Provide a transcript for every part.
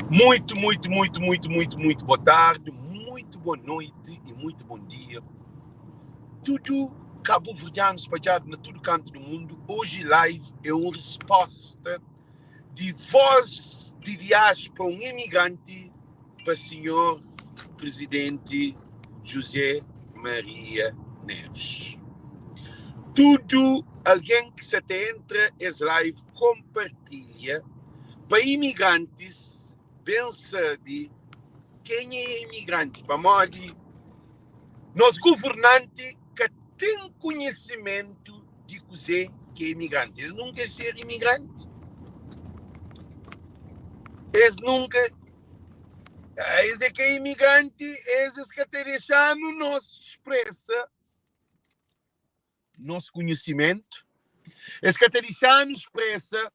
Muito, muito, muito, muito, muito, muito boa tarde, muito boa noite e muito bom dia. Tudo cabo-verdiano espalhado na tudo canto do mundo. Hoje live é uma resposta de voz de diáspora, um imigrante para senhor presidente José Maria Neves. Tudo alguém que se te entra esse live compartilha pa imigrantes bem sabe quem é imigrante, pa modi nos governante que tem conhecimento de kuzê que é imigrante. Eles nunca ser imigrante. Eles nunca. Eles é que é imigrante, eles que te deixando nos expressa nosso conhecimento, eles que te deixando expressa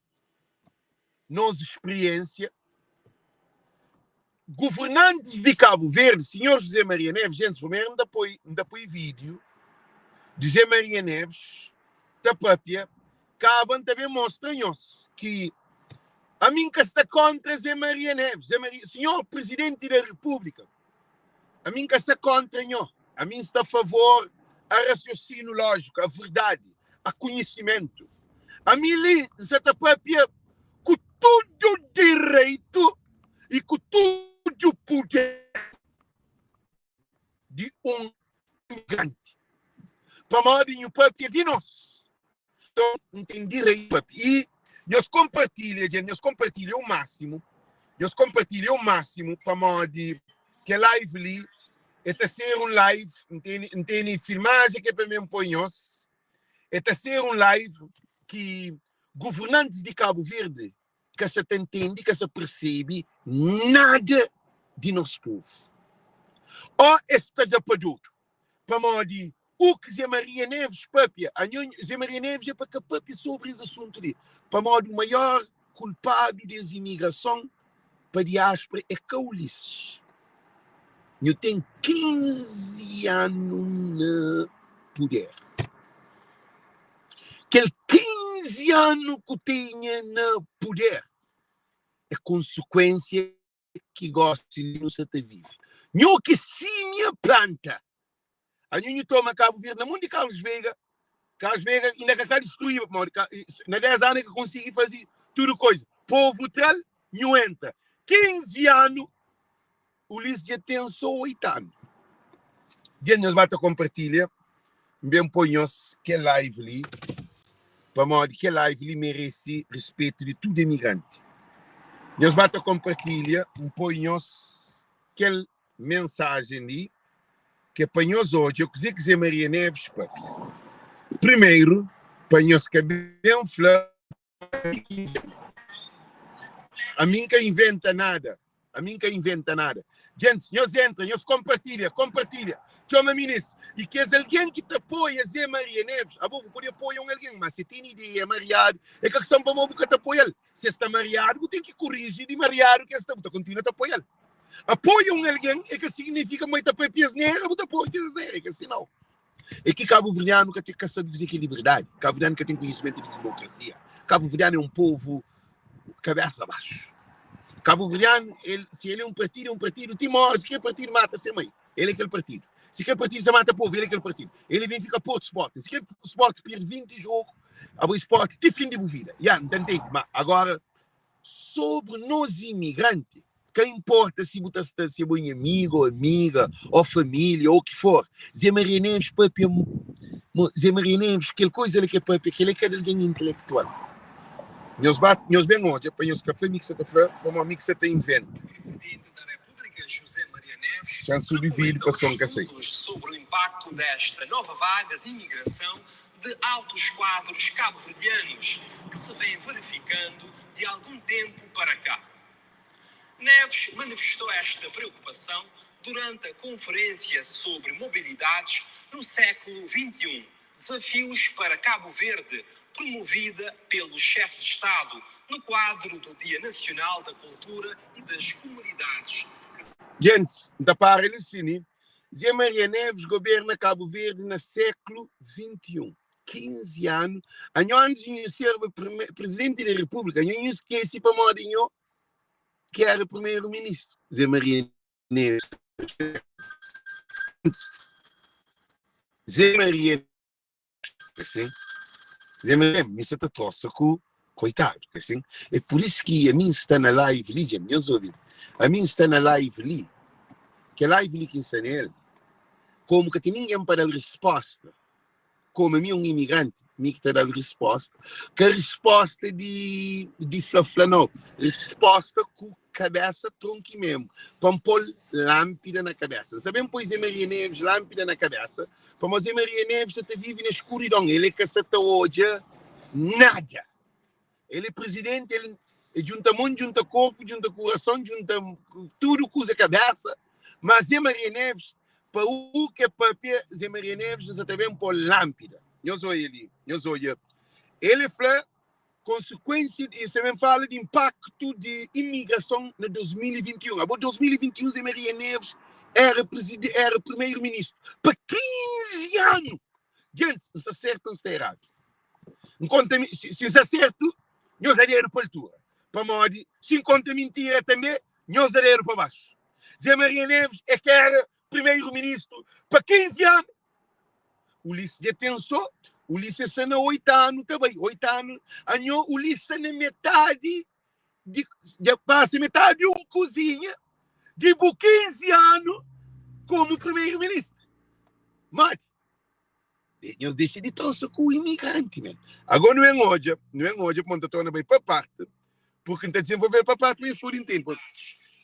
nossa experiência. Governantes de Cabo Verde, senhor José Maria Neves, gente, primeiro me dá vídeo de José Maria Neves, da própria, acabam também mostra-nos que a mim que está contra Zé Maria Neves, Zé Maria, senhor Presidente da República, a mim que está contra nho, a mim está a favor a raciocínio lógico, a verdade, a conhecimento. A mim li, está própria, com todo direito e com todo o poder de um imigrante. Para modo o próprio de nós. Então, não tem direito. E nós compartilha, gente, nós compartilha o máximo. Nós compartilha o máximo para modo que live ali é ser um live, não tem filmagem que é para mim põe nós. É ser um live que governantes de Cabo Verde que se entende, que se percebe nada de nosso povo. Ou está de paduto, para modo o que Zé Maria Neves papia, a Zé Maria Neves é para que papia sobre esse assunto ali. Para modo o maior culpado dessa imigração para a diáspora é que Ulisses. Eu tenho 15 anos no poder. Aquele 15 anos que eu tinha no poder é consequência que gosta de não se vive. Nho que simia planta. A nho toma Cabo Verde na mão de Carlos Veiga. Carlos Veiga ainda que acaba destruir, na 10 anos que consegui fazer tudo coisa. Povo tal, nho entra. 15 anos, Ulisses já tem só 8 anos. Dia nós bata compartilha, bem ponhos que live ali, para modo que live ali merece respeito de tudo imigrante. Nós bata compartilha, um ponhos aquela mensagem ali, que para nós hoje, eu quiser que Maria Neves papia. Primeiro, para nós que bem flor, a mim que inventa nada. A mim que inventa nada. Gente, nós entra, nós compartilha, compartilha. Chama minis. E que é alguém que te apoia, Zé Maria Neves. A bobo pode apoiar um alguém, mas se tem ideia mariado, é que são para que te apoia. Se está mariado, tem que corrigir de mariado que está, continua a te apoiar. Apoia um alguém é que significa muito apoio negra, você apoia negra, é que assim não. É que Cabo Verdeano nunca tem que saber dizer que é liberdade. Cabo Verdeano nunca tem conhecimento de democracia. Cabo Verdeano é um povo cabeça abaixo. Cabo Verdeano, ele, se ele é um partido, é um partido. Timor, se quer partido, mata sem mãe. Ele é aquele partido. Se quer partido, se mata povo, ele é aquele partido. Ele vem ficar Porto Sport. Se quer Sport perde 20 jogos, a Sport tem fim de vida. Já, não tem. Mas agora, sobre nós imigrantes, quem importa se você se é bom amigo, ou amiga, ou família, ou o que for. Zé Maria Neves, papia, Zé Maria Neves, aquela coisa que é papia, que ele é cada alguém intelectual. Nós bate, nós bem hoje, para nós café mixa café, como a mixa tem inventa. Presidente da República, José Maria Neves, Já subi vídeo para som que sei. sobre o impacto desta nova vaga de imigração de altos quadros cabo-verdianos que se vem verificando de algum tempo para cá. Neves manifestou esta preocupação durante a conferência sobre mobilidades no século XXI, Desafios para Cabo Verde, promovida pelo chefe de Estado no quadro do Dia Nacional da Cultura e das Comunidades. Gente, da para ele sim, Zé Maria Neves governa Cabo Verde no século XXI. 15 anu, anho antis di nhu serba Presidenti di Repúblika, anho nhu skese pamodi nho ki era Primeru Ministru, Zé Maria Neves. Zé Maria Neves, Zé Maria Neves, nhu sa ta trosa ku koitadu, asin? É pur isu ki ami N sta na live li, dja nhos obi, ami N sta na live li, kel live li ki N sta na el, komu ka ten ningen pa da-l resposta, Komu ami é un imigranti, mi ki ta da-l risposta. Ka risposta di di fla-fla nau, risposta ku kabesa tronki memu, pa N pô-l lánpida na kabesa. N sa ben poi Zé Maria Neves lánpida na kabesa, pamodi Zé Maria Neves sa ta vive na eskuridon, el é ka sa ta odja nada. El é presidenti, el é djunta mon, djunta korpu, djunta kurason, djunta tudu kuza, kabesa. Ma Zé Maria Neves, pa u ke papia, Zé Maria Neves nsa ta ben po lánpida. Nhos oia li, nhos oia. El é fla konsekuensia, e sa ben fala di impaktu di imigrason na 2021. Abo 2021 Zé Maria Neves era preside, era primeiro ministru pa 15 anu. Gentis, nsa sertu, nsta eradu? N konta si, si N sta sertu, nhos da dedu pa altura. Pamodi si N konta mintira tanbe, nhos da dedu pa baxu. Zé Maria Neves é ki era primeiro ministru pa 15 anu. Ulisses dja ten so, Ulisses sta na 8 anu ta bai, 8 anu, anho Ulisses sta na metadi di, dja pasa metadi di un kuzinha di bu 15 anu komu primeiro ministru. Modi? Nhos dexa di trosa ku imigranti, man. Agora nu en odja, nu en odja pamodi N ta torna bai pa parti, porque N ta desenvolve pa parti pa nhos pode intende.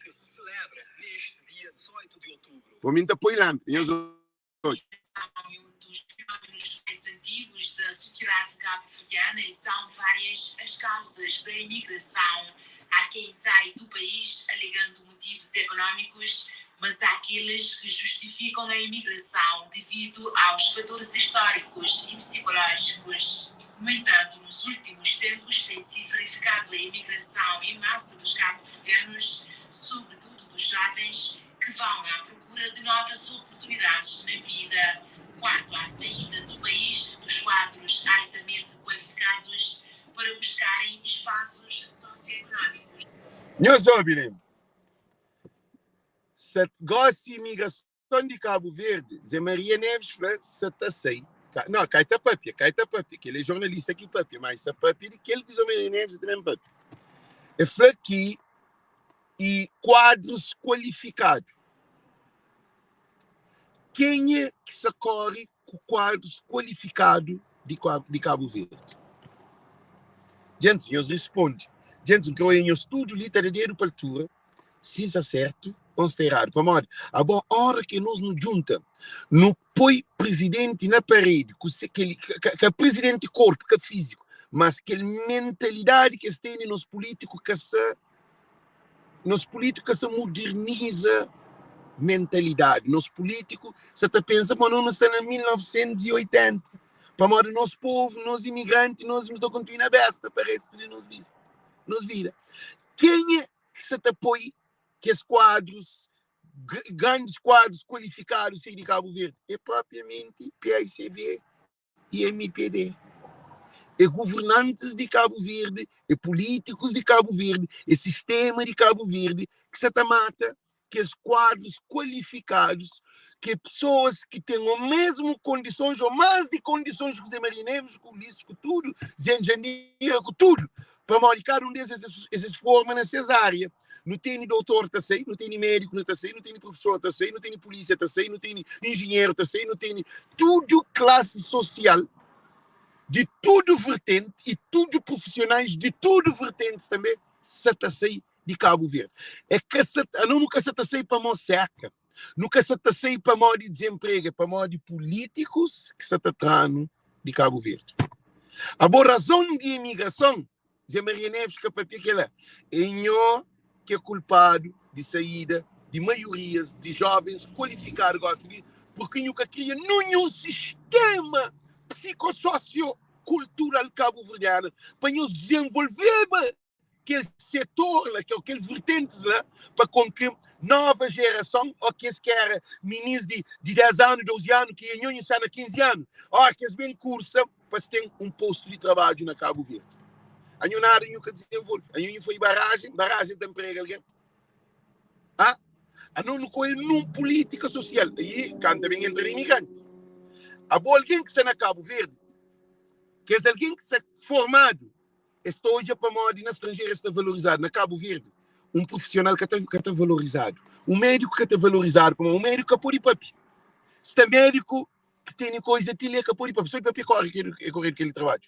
Que se celebra neste dia 18 de outubro. Pa mi N ta poi lâmpada, nhos odja. É um dos fenómenos mais antigos da sociedade cabo-verdiana e são várias as causas da imigração. Há quem sai do país alegando motivos económicos, mas há aqueles que justificam a imigração devido aos fatores históricos e psicológicos. No entanto, nos últimos tempos tem-se verificado a imigração em massa dos cabo-verdianos, sobretudo dos jovens, que vão à procura de novas oportunidades na vida. Quanto à saída do país dos quadros altamente qualificados para buscarem espaços socioeconómicos. Nhos obi li. Sa gosi imigrason di Cabo Verde, Zé Maria Neves fla sa ta sai. Ka, não, kai ta papia, kai ta papia, kel é jornalista ki papia, mas sa papia di kel ki Zé Maria Neves também papia. É fla ki e kuadros kualifikadu. Kenha ki sa kore ku kuadros kualifikadu di, di Cabo Verde? Gentis, nhos responde. Gentis, N kre oia nhos tudu li ta da dedu pa altura si sta sertu ou sta eradu. Pamodi abo ora ki nos nu djunta, nu poi presidenti na paredi ku se kel ka, ka presidenti korpu, ka fiziku, mas kel mentalidadi ki es tene nos pulitiku ka sa nos pulitiku ka sa moderniza mentalidadi. Nos pulitiku sa ta pensa ma no nu sta na 1980. Pamodi nos povu, nos imigranti, nos nu ta kontinua na besta pa restu di nos vista, nos vida. Kenha ki sa ta poi kes kuadrus, grandis kuadrus kualifikadu sai di Kabu Verdi? É propriamenti paicv e mpd. É governantis di Kabu Verdi, é pulítikus di Kabu Verdi, é sistema di Kabu Verdi ki sa ta mata kes kuadrus kualifikadus, ki é pesoas ki ten o mesmu kondisons o más di kondisons ku Zé Maria Neves, ku Ulisses, ku tudu, Zé Djandira, ku tudu. Pamodi kada un des es es forma na ses ária. Nu tene doutor ta sai, nu tene médiku na ta sai, nu tene profesor ta sai, nu tene pulísia ta sai, nu tene injinheru ta sai, nu tene tudu klasi sosial di tudu vertenti i tudu profisionais di tudu vertentis tanbe sa ta sai di Kabu Verdi. É ka sa, ano nu ka sa ta sai pamodi seka, nu ka sa ta sai pamodi dezenpregu, é pamodi pulítikus ki sa ta tra-nu di Kabu Verdi. Abo razon di emigrason, Zé Maria Neves ka papia kela, é nho ki é kulpadu di saída di maiorias di jovens kualifikadu gosi li, purki nhu ka kria nunhun sistema psikososiokultural kabuverdianu pa nhos dizenvolveba. kel setor la, kel kel vertentis la, pa kon ki nova jerason o kes ki era minis di di 10 anu, 12 anu, ki e nhonhu sta na 15 anu, ora ki es ben kursa pa es ten un postu di trabadju na Kabu Verdi. Anho nada nhu ka dizenvolve. Anho nhu foi barajen, barajen ta nprega algen? Ah, ano nu koe num política social. Aí canta bem entra de imigrante. Abo alguém que está na Cabo Verde, que é alguém que está formado, está hoje para moda na estrangeira está valorizado. Na Cabo Verde, um profissional que está que tá valorizado. Um médico que está valorizado, como um médico que pode papi. Se médico que tem coisa que que pode papi, só papi corre que correr aquele trabalho.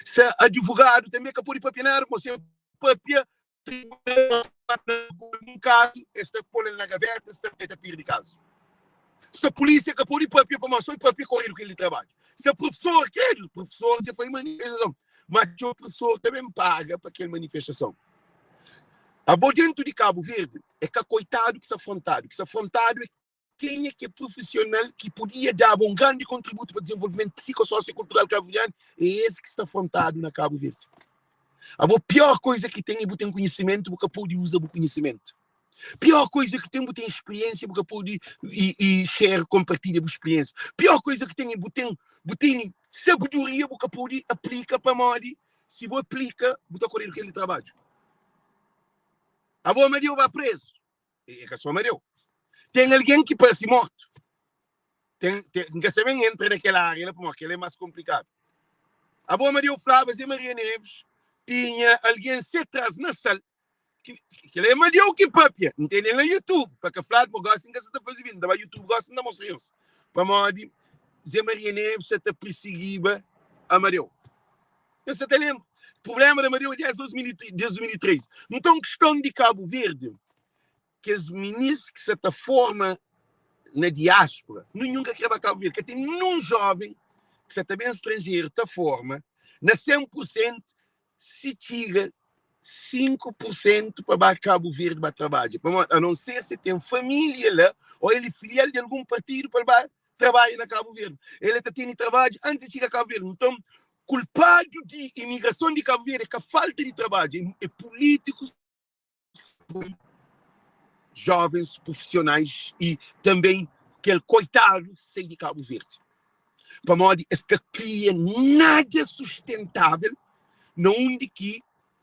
Se advogado também que pode papi nada, você papi um caso, este pôr na gaveta, este ta perde caso. Se a polícia que pode papia para só papia correr aquele trabalho. Se o professor, quer, o professor já foi manifestação, mas o professor também paga para aquela manifestação. A bo dentro de Cabo Verde é que coitado que se afrontado, que se afrontado é quem é que é profissional que podia dar um grande contributo para o desenvolvimento psicossociocultural cabo-verdiano, é esse que está afrontado na Cabo Verde. A pior coisa que tem é ter conhecimento, porque pode usar o conhecimento. Pior coisa que tem, é ter experiência, porque pode e, e share, compartilha a experiência. Pior coisa que tem é ter, ter sabedoria, porque pode aplica para modi. Se você aplica, você correr aquele trabalho. A boa Maria vai preso. É que só Maria. Tem alguém que parece morto. Tem, tem, que também entra naquela área, porque aquela é mais complicado. A boa Maria Flávia e Maria Neves tinha alguém se atrás na sala que, que ele é Maria que papia, entende no YouTube, para que Flávio gosta que você está fazendo, da YouTube gosta de mostrar isso. Para modi Zé Maria Neves está perseguiba a Maria. Eu só te lembro. Problema da Maria é 2003. Então, questão de Cabo Verde, que as meninas que se forma na diáspora, nunca quer Cabo Verde, que tem nenhum jovem que se também estrangeiro está forma, na 100% se tira 5% para Cabo Verde para trabalhar. A não ser se tem família lá, ou ele é filial de algum partido para trabalhar na Cabo Verde. Ele está tendo trabalho antes de chegar a Cabo Verde. Então, culpado de imigração de Cabo Verde é que a falta de trabalho é políticos jovens profissionais e também aquele coitado sai de Cabo Verde. Para modo é que cria nada sustentável na onde que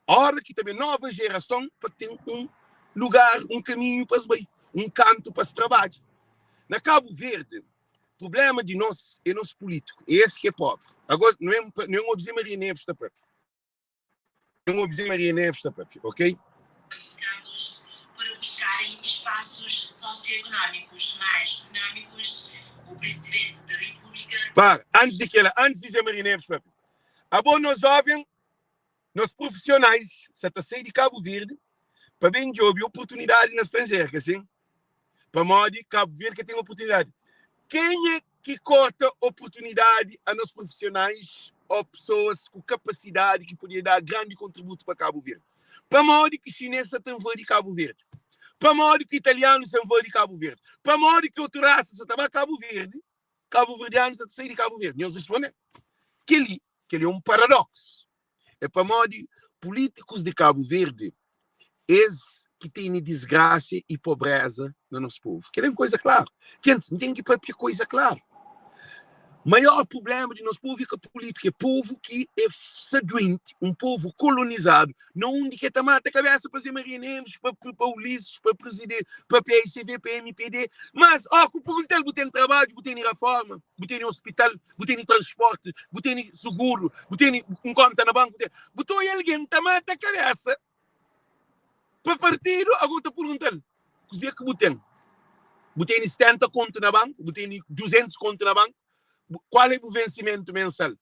hora que também nova geração para ter um lugar, um caminho para se bem, um canto para se trabalhar. Na Cabo Verde, problema de nós é nosso político, é esse que é pobre. Agora, não é, não é um José Maria Neves da própria. Não é um José Maria Neves da própria, ok? Para buscarem espaços socioeconómicos mais dinâmicos, o presidente da República. Para, antes de que ela, antes de José Maria Neves, próprio. A bom nós jovens, nós profissionais, se está sair de Cabo Verde, para bem job oportunidade na estrangeira, assim? Para modo Cabo Verde que tem oportunidade. Quem é que corta oportunidade a nós profissionais ou pessoas com capacidade que podia dar grande contributo para Cabo Verde? Para modo que chinês tem de Cabo Verde? Para modo que italiano se de Cabo Verde? Para modo que outra raça se está Cabo Verde? Cabo Verdeano se sair de Cabo Verde? Nós respondemos que ele, que ele é um paradoxo. É para modo políticos de Cabo Verde, esse que tem desgraça e pobreza no nosso povo. Querem coisa clara. Gente, não tem que ir coisa clara. Maior problema de nosso povo é que a política é povo que é seduinte, um povo colonizado, não onde que mata a cabeça para Zé Maria Neves, para, para Ulisses, para presidente, para PICV, para MPD, mas, ó, oh, perguntar, tem trabalho, tem reforma, tem hospital, tem transporte, tem seguro, tem um conta na banco, botou alguém que mata a cabeça para partido, agora te perguntar, o que é que tem? Tem 70 conto na banco, tem 200 conto na banco, qual é o vencimento mensal?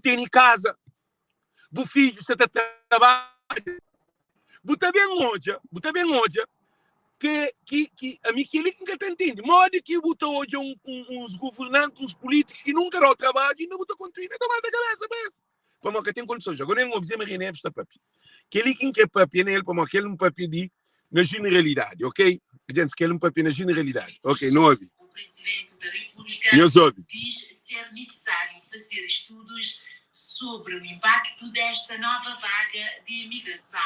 Tem casa, o filho você está trabalhando. Você bem hoje, você bem hoje, que, que, que a mim que ele nunca entende. Modo que botou hoje um, um, uns governantes, uns políticos que nunca dão trabalho e não botou construir, não da cabeça, mas. Para que tem condições. Agora nem vou dizer Maria Neves está papi. Que ele quem quer papi nele, para que ele não papi de na generalidade, ok? Gente, que ele não papi na generalidade. Ok, não ouvi. O presidente da República diz ser necessário fazer estudos. sobre o impacto desta nova vaga de imigração.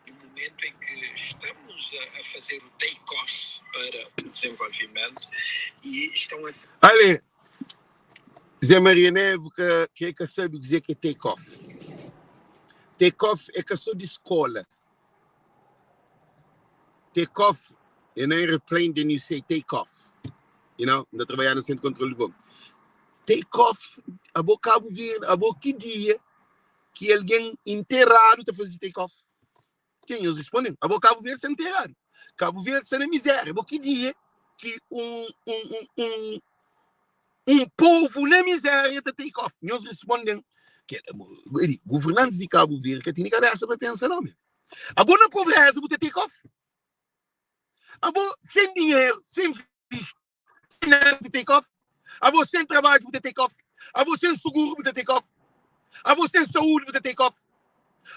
No momento em que estamos a fazer o take-off para o desenvolvimento e estão a. Ale, Zé Maria Neves ka ke ka sabe kuzê ke take off. Take off é ka só di skola. Take off in an airplane then you say take off. You know, N ta trabalhaba na sentru di kontrolu di voo. Take off, abo Kabu Verdi, abo ki dia ki algen interadu ta faze take off? Ken nhos responde-m, abo Kabu Verdi sta interadu. Kabu Verdi sta na mizéria. Abo ki dia ki un, un, un, un, un povu na mizéria ta take off? Nhos responde-m, governantis di Kabu Verdi ka tene kabesa pa pensa nau men. Abo na pobreza bu ta take off? Abo sen dinheru, sen visto, sen nada bu ta take off? Abo sen trabadju bu ta take off? Abo sen suguru bu ta take off? Abo sen saúdi bu ta take off?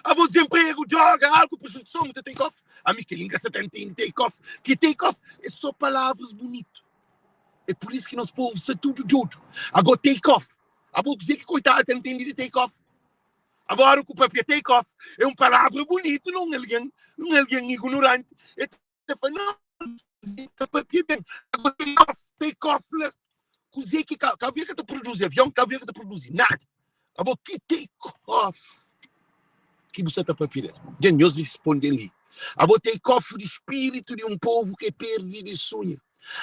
Abo dezenpregu, droga, álcool, prostituison bu ta take off? Ami kel-li N ka sa ta ntende take off. Ki take off é sô palavras bunitu. É pur isu ki nos povu sta tudu dodu. Ago take off, abo kuzê ki koitadu ta ntende di take off? Agora ku papia take off é um palavra bonito não alguém um alguém ignorante é ta fala não ka papia bem agora take off take off la kuze ki ka ka ka ta produzi avião ka ka ta produzi nada abo ki take off ki bu sa ta papia del dja nhos responde li abo take off di spiritu di um povo ke perdi di sunha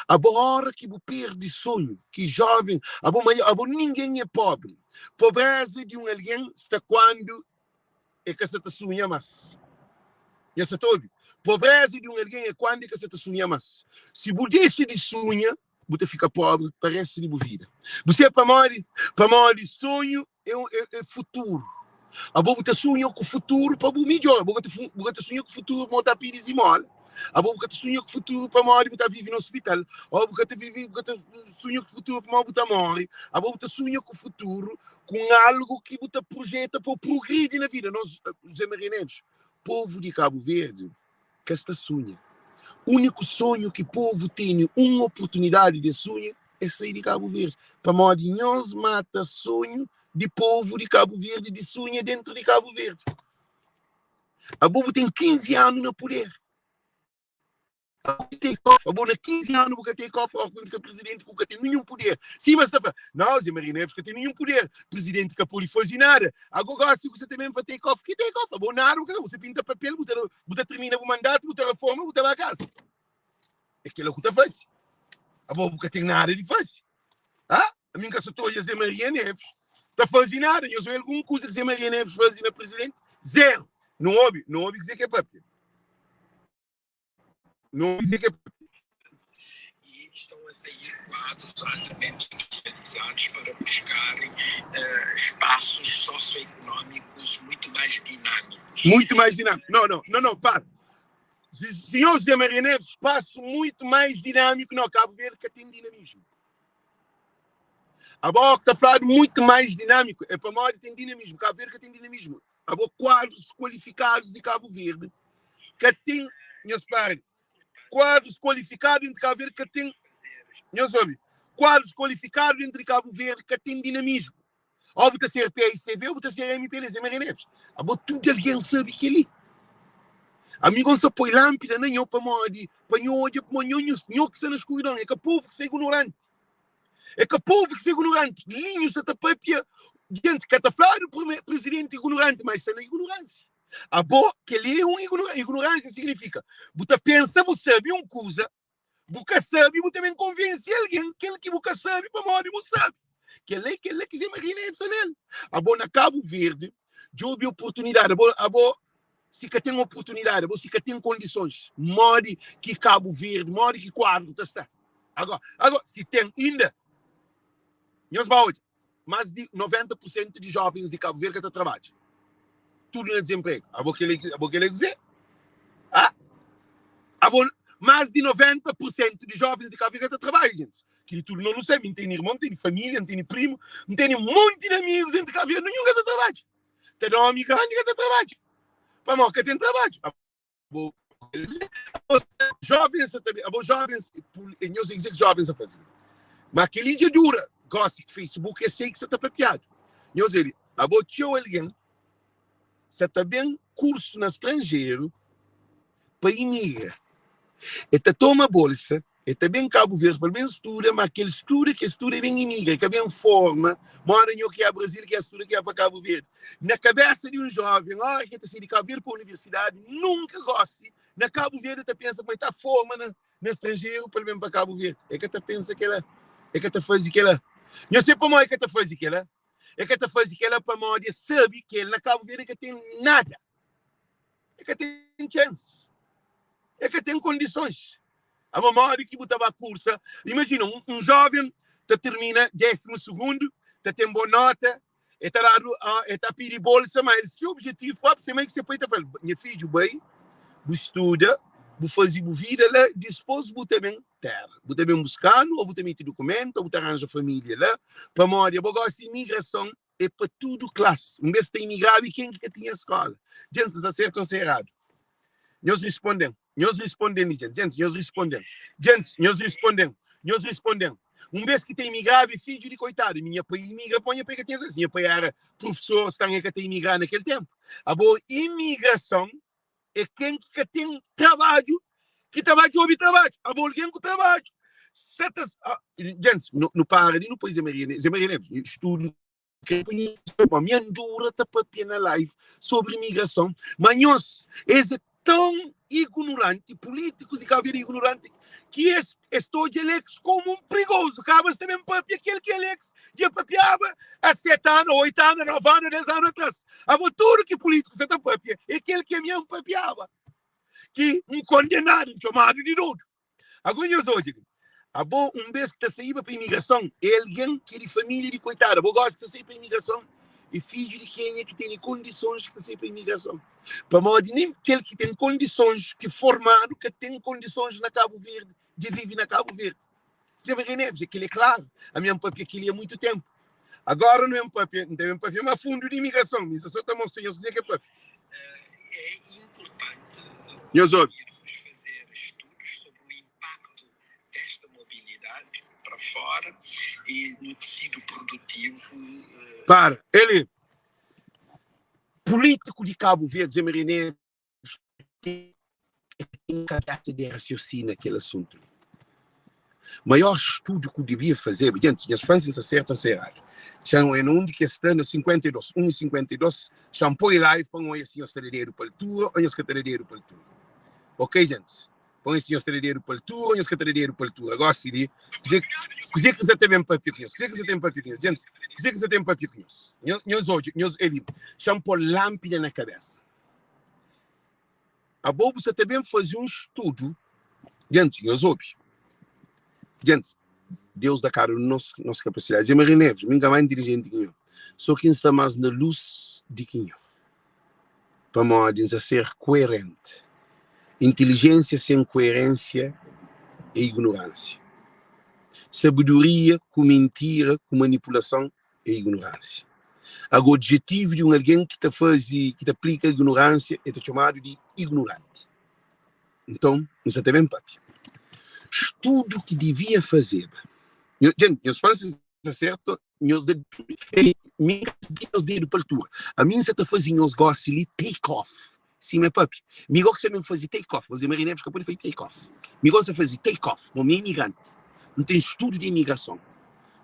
Abo ora ki bu perde sonhu, ki joven, abo maior, abo ningen é pobri. Pobreza di un algen sta kuandu e ka sa ta sunha mas. Nha sa ta obi? Pobreza di un algen é kuandu e ka sa ta sunha mas. Si bu dexa di sunha, bu ta fika pobri pa restu di bu vida. Bu sabe pamodi? Pamodi sonhu é, é, é futuru. Abo bu ta sunha ku futuru pa bu midjora. Bu ka ta, bu ka ta sunha ku futuru pa ta pidi zimola. Abo bu ka ta sunha ku futuru pamodi bu ta vive na hospital. Ou bu ka ta vive, bu ka ta sunha ku futuru pamodi bu ta morre. Abo bu ta sunha ku futuru com algo que bu ta projeta pa progridi na vida. Nós, José Maria Neves, povo de Cabo Verde, ka sta sunha. Úniku sonhu ki povu tene un oportunidadi de sunha é sai di Kabu Verdi. Pamodi nhos mata sonhu di povu di Kabu Verdi di sunha dentru di Kabu Verdi. Abo bu ten 15 anu na puder. Abo take off, abo na 15 anu bu ka take off, ó ku fika presidenti ku ka ten ninhun puder. Sima sta fla, não, Zé Maria Neves ka ten ninhun puder, presidenti ka pode faze nada. Ago gosi ku sa ta ben pa take off, ki take off? Abo nada bu ka, bu sa pinta papel, bu ta bu ta termina bu mandatu, bu ta reforma, bu ta ba kasa. É kila ku ta faze. Abo bu ka ten nada di faze. Ah, ami nka sa ta odja Zé Maria Neves ta faze nada. Nhos obi algun kuza ki Zé Maria Neves faze na presidenti? Zero. Nu obi, nu obi kuzê ki é papia. Nu obi kuzê ki é papia. E estão a sair quadros altamente especializados para buscarem uh, espaços socioeconómicos muito mais dinâmicos. Muito mais dinâmico. Não, não, não, não, para. Senhor José Maria Neves, espaço muito mais dinâmico não, Cabo Verde que tem dinamismo. A boca está falando muito mais dinâmico. É para modo tem dinamismo. Cabo Verde que tem dinamismo. A boca quadros qualificados de Cabo Verde que tem, minhas pares, quadros qualificados entre Cabo Verde que tem, minhas ouve, quadros qualificados entre Cabo Verde que tem dinamismo. Ou bu ta ser PICV ou bu ta ser MPL, Zé Maria Neves. Abo tudo alguém sabe que li. Amigo sa poi lâmpida na nho pamodi pa nho odja pamo nho nho nho que sta na escuridão é ka povo que sta ignorante. É ka povo que sta ignorante. Linho sa ta papia diante ka ta fladu presidente ignorante, mas sta na ignorância. Abo kel-li é un ignorância significa bu ta pensa bu sabe un kuza Bu ka sabe, bu ta ben konvense algen kel ki bu ka sabe pamodi bu sabe. Kel-la é kel-la ki Zé Maria Neves sta nel. Abo na Kabu Verdi, djobe oportunidadi. Abo, abo si ka ten oportunidadi, abo si ka ten kondisons, modi ki Kabu Verdi, modi ki kuadru ta sta? Agora, agora si ten inda, nhos ba odja, mas di 90 por sentu di jovens di Kabu Verdi ka ta trabadja. Tudu na dizenpregu. Abo kel-li, abo kel-li é kuzê? Ah? Abo, mas di 90 por sentu di jovens di Kabu Verdi ka ta trabadja, gentis. Kili tudu no nu sabe. N tene irmon, n tene familia, n tene primu, n tene monti di amigus dentru di Kabu Verdi, ninhun ka ta trabadja. Ta da omi grandi ka ta trabadja. Pamodi ka ten trabadju. Abo, abo jovens ta abo jovens nhos é kuzê ki jovens ta faze. Ma kel-li dja dura. Gosi ki Facebook é sei ki sa ta papiadu. Nhos ele. Abo txeu algen sa ta ben kursu na stranjeru pa imigra. E ta toma bolsa, e ta ben Kabu Verdi pa el ben studa, ma kel studa ki e studa e ben imigra, e ka ben forma moda nho ki é Brazil ki é studa ki é pa Kabu Verdi. Na kabesa di un joven, ora ki e ta sai di Kabu Verdi pa universidadi, nunka gosi na Kabu Verdi e ta pensa kuma e ta forma na na stranjeru pa el ben pa Kabu Verdi. E ka ta pensa kela, e ka ta fazi kela. Nho se pamodi e ka ta fazi kela? E ka ta fazi kela pamodi e sabi ki el na Kabu Verdi e ka ten nada. E ka ten chance. E ka ten kondisons. Aba modi ki bu ta ba kursa? Imajina un, un joven ta termina désimu sugundu, ta ten bon nota, e ta dadu, e ta pidi bolsa, ma el se objetivu propi, se mai ku se pai ta fala, nha fidju bai, bu studa, bu fazi bu vida la, dispos bu ta ben tera, bu ta ben buskanu, ou bu ta meti dukumentu, ou bu ta ranja familia la, pamodi abo gosi imigrason é pa tudu klasi. Un bes ta imigraba i ken ki ka tinha skola? Djentis, sta sertu o sta eradu? Nhos risponden. Nhos risponden li, djentis. Djentis, nhos risponden. Djentis, nhos risponden. Nhos risponden. Un bes ki ta imigraba é fidju di koitadu. Mi nha pai imigra pamodi nha pai ka tinha skola. Si nha pai era prufesor, stan el ka ta imigra na kel tenpu. Abo, imigrason é ken ki ka ten trabadju ki ta ba djobe trabadju. Abo algen ku trabadju sa ta Djentis, nu para di nu poi Zé Maria Zé Maria Neves studu mi andura ta papia na live sobri imigrason, ma nhos es é tão ignorante, políticos di Cabo Verde é ignorante ki es es ta odja Alex komu un prigozu. Kaba es ta ben papia kel ki Alex dja papiaba a 7 anu, 8 anu, 9 anu, 10 anu atras. Abo tudu ki pulítiku sa ta papia é kel ki ami N papiaba, ki N kondenadu, N txomadu di dodu. Ago nhos odja li, abo un bes ki ta saiba pa imigrason é algen ki é di família di koitadu. Abo gosi ki ta sai pa imigrason é fidju di kenha ki tene kondisons ki ta sai pa imigrason. Pamodi nen kel ki ten kondisons ki formadu ka ten kondisons na Kabu Verdi dja vive na Kabu Verdi. Zé Maria Neves, aquilo é claro. Ami N papia aquilo há muito tempo. Agora não é papia, não tem papia mais fundo de imigração, mas só está mostrando o que é papia. É importante Nhos ouve. conseguirmos fazer estudos sobre o impacto desta mobilidade para fora e no tecido produtivo. Eh, Para, ele político de Cabo Verde, Zé Maria Neves, ten kabesa di rasiosina kel asuntu li. Maior studu ku dibia fazeba, djentis, nhas fãs si nsa sertu o nsa eradu, txan oia na undi ki es sta na 52, 1 y 52, txan poi live pa n oia si nhos ta da dedu pa altura o nhos ka ta da dedu pa altura. Ok, djentis, pa n oia si nhos ta da dedu pa altura o nhos ka ta da dedu pa altura. Gosi li, kuze, kuze ki nsa ta ben papia ku nhos? Kuze ki nsa ta ben papia ku nhos? Djentis, kuze ki nsa ta ben papia ku nhos? Nhos odja, nhos, eli, txan po lanpida na kabesa. Abo bu sa ta ben faze un studu Djentes, nhos obi Djentes, Deus da kada un nos nos kapasidadi Zé Maria Neves, mi N ka más intilijenti ki nho So ki N sta más na lus di ki nho Pamodi N sa ser kuerenti Intilijénsia sen kuerénsia é ignoránsia Sabedoria ku mintira ku manipulason é ignoránsia. Ago, objetivu di un algen ki ta faze, ki ta aplika ignoránsia, el ta txomadu di ignoranti. Nton, nu sa ta ben papia. Studu ki divia fazeba. Djenti, nhos fla si sta sertu, nhos da mi N ka sabe nhos dedu pa altura. Ami N sa ta faze nhos gosi li take off. Sima e papia. Mi go ki sa ben faze take off. José Maria Neves ka pode faze take off. Mi go sa faze take off. Bo mi é imigranti. N ten studu di imigrason.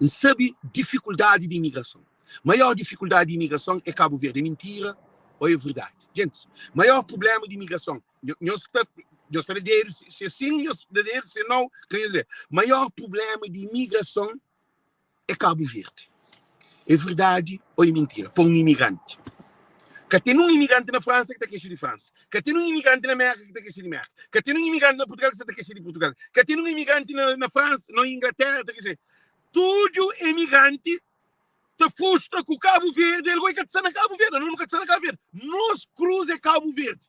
N sabe difikuldadi di imigrason. Maior difikuldadi di imigrason é Kabu Verdi. É mintira ou é verdadi? Gentis, maior prublema di imigrason, nhos ta nhos ta da dedu, se é sin nhos da dedu, se nau, ka nhos da. Maior prublema di imigrason é Kabu Verdi. É verdadi ou é mintira? Pa un imigranti. Ka ten un imigranti na Fransa ki ta kexa di Fransa. Ka ten un imigranti na Merka ki ta kexa di Merka. Ka ten un imigranti na Purtugal ki sa ta kexa di Purtugal. Ka ten un imigranti na, na Fransa, na Inglaterra ta kexa. Tudu imigranti ta frustra ku Kabu Verdi. El goi ka ta sta na Kabu Verdi. Nos nu ka ta sta na Kabu Verdi. Nos kruz é Kabu Verdi.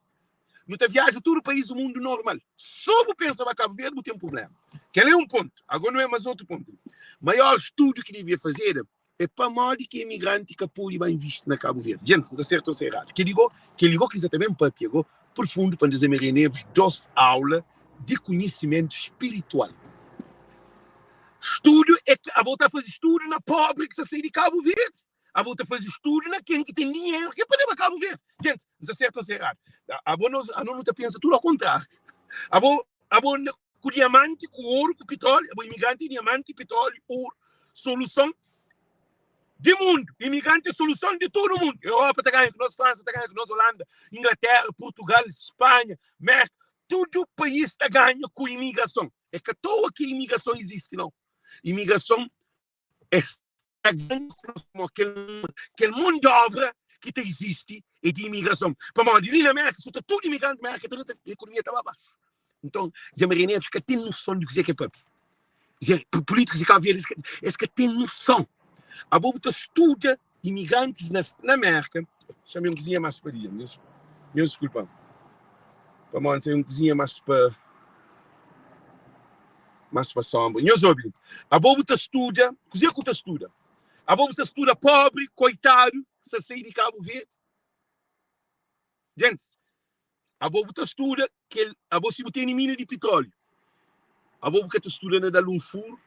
Nu ta viaja tudu país do mundu normal. Só bu pensa ba Kabu Verdi bu ten prublema. Kel é un pontu. Agora nu é mas otu pontu. Maior studu ki devia fazeda é pamodi ki emigranti ka pode ba invisti na Kabu Verdi. Djenti, N sa sertu ou sa eradu? Kel li go, kel li go ki N sa ta ben papia go profundu pa N da Zé Maria Neves dos aula di kunhisimentu spiritual. Studu é abo ta faze studu na pobri ki sa sai di Kabu Verdi. Abo ta faze studu na ken ki ten dinheru ki é pa leba Kabu Verdi. Gente, N sta sertu ou sta eradu? Abo nos, ano nu ta pensa tudu ao kontráriu. Abo, abo na, ku diamanti, ku oru, ku pitróliu, abo imigranti é diamanti, pitróliu, oru, soluson di mundu. Imigranti é soluson di tudu mundu. Europa ta ganha ku nos, Fransa ta ganha ku nos, Holanda, Inglaterra, Portugal, Spanha, Merka, tudu país ta ganha ku imigrason. É ka toa ki imigrason izisti, nau. Imigrason Es ta ganha ku nos pamodi kel, kel mon di obra ki ta izisti é di imigrason. Pamodi li na Merka, su ta tudu imigranti, Merka ta ta ekonomia ta ba baxu. Nton, Zé Maria Neves ka ten noson di kuzê ki é papia. Zé, polítikus di Kabu Verdi, es ka ten noson. Abo bu ta studa imigrantis na, na Merka, xame un kuzinha más pa dia, nhos, nhos diskulpa-m. Pamodi se un kuzinha más pa Mas pa sombra. Nhos obi. Abo bu ta studa, kuzê ku ta studa? Abo bu ta studa pobri, koitadu, ki sta sai di Kabu Verdi? Gentis, abo bu ta studa kel, abo si bu tene mina di pitróliu, abo bu ka ta studa na da-l un furu,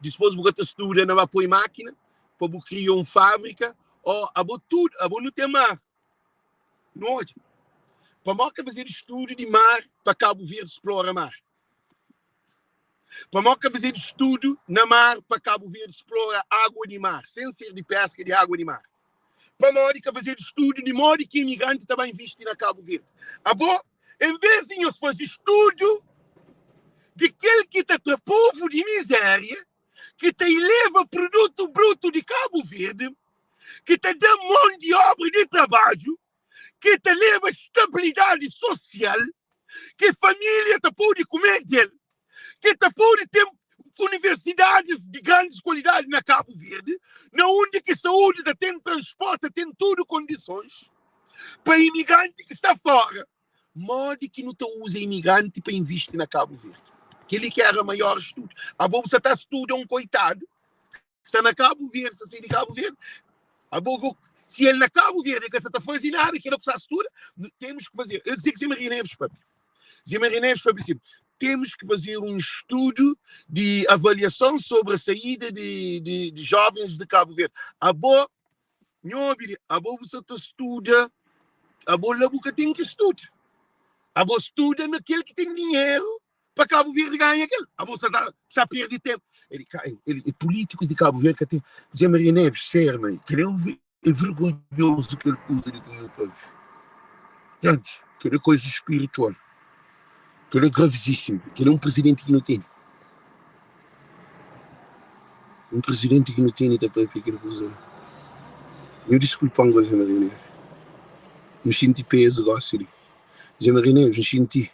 dispôs bu ka ta studa na ba poi mákina pa bu kria un fábrika, ó abo tudu, abo nu ten mar. Nu odja. Pamodi ka fazedu studu di mar pa Kabu Verdi splora mar? Pamodi ka fazedu studu na mar pa Kabu Verdi splora agua di mar, sen ser di peska di agua di mar? Pamodi ka fazedu studu di modi ki imigranti ta ba invisti na Kabu Verdi? Abo, en ves di nhos faze studu di kel ki ta tra povu di mizeria, ki ta ileva produtu brutu di Kabu Verdi, ki ta da mon di obra di trabadju, ki ta leba stabilidadi sosial, ki familia ta pode kume del, ki ta pode ten universidadis di grandis kualidadi na Kabu Verdi, na undi ki saúdi ta ten, transporti ta ten tudu kondisons pa imigranti ki sta fora. Modi ki nu ta uza imigranti pa invisti na Kabu Verdi? Kel-li ki era maior studu. Abo bu sa ta studa un koitadu sta na Kabu Verdi, sta sai di Kabu Verdi. Abo go, si el na Kabu Verdi el ka sa ta faze nada, kila ku sa studa, temos que fazer. Eu dizia que Zé Maria Neves papia. Zé Maria Neves papia assim, temos que fazer um estudo de avaliação sobre a saída de, de, de jovens de Cabo Verde. Abo, nho obi, abo bu sa ta studa, abo la bu ka tem que studa. Abo studa naquele que tem dinheiro pa Kabu Verdi ganha kel. Abo sa ta sa perdi tempu. Ele ka ele e políticos de Cabo Verde ka tem José Maria Neves serma kel é um é vergonhoso kel kuza di ki pa Gente, kel é coisa espiritual. Kel é gravíssimo. Kel é um presidente que não tem. Um presidente que não tem ta papia kel kuza li. Nhu disculpa-m José Maria Neves. N xinti peso gosi li. José Maria Neves, N xinti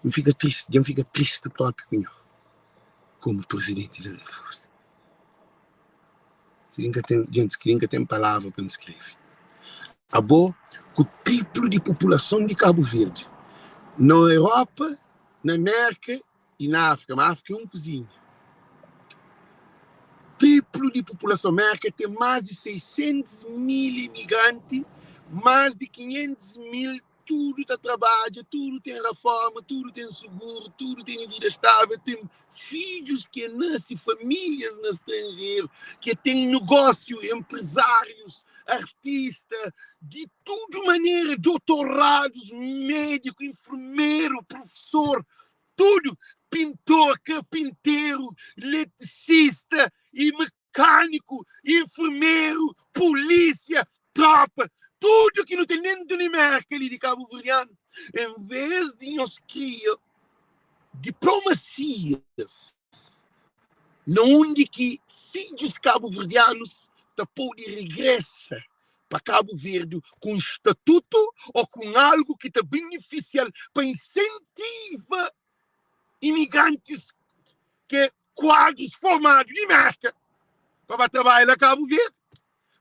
N fika tristi, dja N fika tristi propi ku nho komu Presidenti da Repúblika. Kel-li N ka ten, gentis, kel-li N ka ten palavra pa N skrebe. Abo, ku triplu di populason di Kabu Verdi, na Europa, na Mérka i na Áfrika, ma Áfrika é un kuzinha, triplu di populason, Mérka ten más di 600 mil imigranti, más di 500 mil Tudu ta trabadja, tudu ten raforma, tudu ten suguru, tudu tene vida stável, ten fidjus ki nase, famílias na stranjeru, ki ten negósiu, enprezárius, artista, di tudu manera, dotoradus, médiku, enfermeru, profesor, tudu, pintor, karpinteru, eletricista i mekâniku, enfermeru, pulísia, tropa, tudu ki nu ten dentu di Merka li di kabuverdianu, en ves di nhos kria diplomasias na undi ki fidjus kabuverdianus ta pode regresa pa Kabu Verdi ku un statutu o ku un algu ki ta benefisia-l pa insentiva imigrantis ki é kuadrus formadu di Merka pa ba trabadja na Kabu Verdi.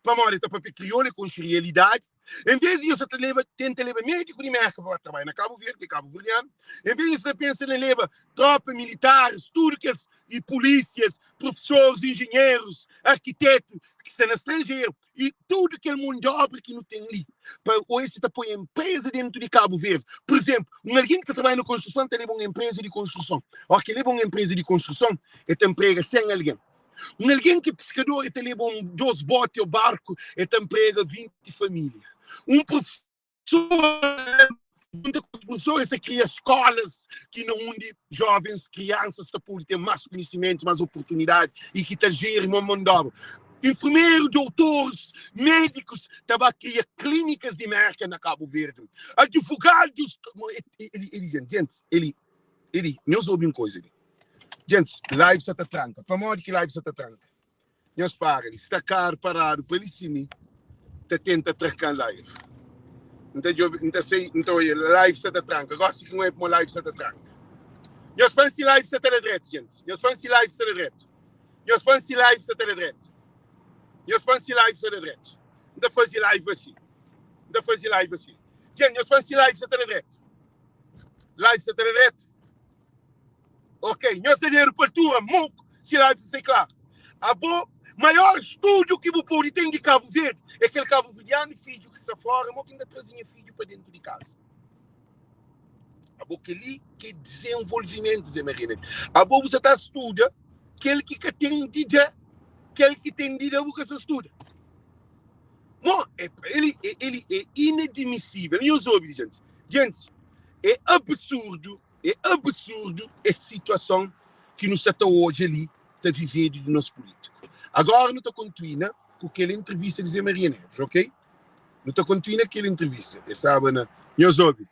Pamodi el ta papia kriolu, el konxe rialidadi. En ves di nhos sa ta leba, tenta leba médiku di Merka pa ba trabadja na Kabu Verdi, ki é kabuverdianu, en ves di nhos ta pensa na leba tropa, militaris, tudu kes, i pulísias, profesoris, injinherus, arkitetu ki sta na stranjeru, i tudu kel mon di obra ki nu ten li, pa oesi ta poi enpreza dentu di Kabu Verdi. Pur izenplu, un algen ki ta trabadja na konstruson ta leba un enpreza di konstruson. Óras ki el leba un enpreza di konstruson, el ta nprega 100 algen. Un algen ki é piskador e ta leba un dos boti ô barku e ta nprega 20 família. Un profesor junta ku otu profesor es ta kria skolas ki na undi jovens, kriansas ta pode ten más konhisimentu, más oportunidadi i ki ta jeri mon mon di obra. Enfermeru, doutoris, médikus ta ba kria klínikas di Merka na Kabu Verdi. Advogadus, ele, ele, gente, ele, ele, nhos obi un koza li. Gentis, live sa ta tranka. Pamodi ki live sa ta tranka? Nhos para li. Sta karu paradu pa li si mi ta tenta trakan live. N ta djobe, N ta sai, N ta oia live sa ta tranka. Gosi ki N oia pamo live sa ta tranka. Nhos fla-m si live sa ta da dretu, gentis. Nhos fla-m si live sa da dretu. Nhos fla-m si live sa ta da dretu. Nhos fla-m si live sa da dretu. N ta faze live asi. N ta faze live asi. Gente, nhos fla-m si live sa ta da dretu. Live sa ta da dretu. Ok, nhos ta deru pa altura moku si live sa sai klaru. Abo, maior studio ki bu podi ten di Kabu Verdi é kel kabuverdianu fidju ki sta fora, mo ki N ta traze nha fidju pa dentu di kaza. Abo keli ki é dizenvolvimentu Zé Maria Neves. Abo bu sa ta studa kel ki ka ten di da, kel ki ten di da bu ka sa studa. Mo, é, ele, ele é inadmissível. Nhos obi, gente. Gente, é absurdo É absurdu es situason ki nu sa ta odja li ta vivedu di nos pulitiku. Agora nu ta kontuina ku kel entrevista di Zé Maria Neves, ok? Nu ta kontuina kel entrevista. E staba na. Nhos obi.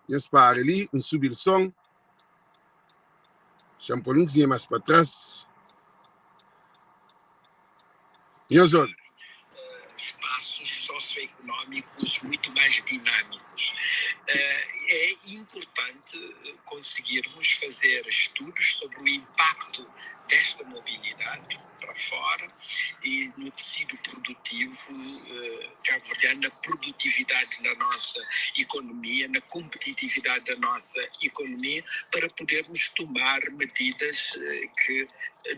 Nhos para li, N subi-l son. Xa-m pô-l un kuzinha más pa tras. Nhos obi. Espaços socioeconómicos muito mais dinâmicos. É importante conseguirmos fazer estudos sobre o impacto desta mobilidade para fora e no tecido produtivo cabo-verdiano, na produtividade da nossa economia, na competitividade da nossa economia, para podermos tomar medidas que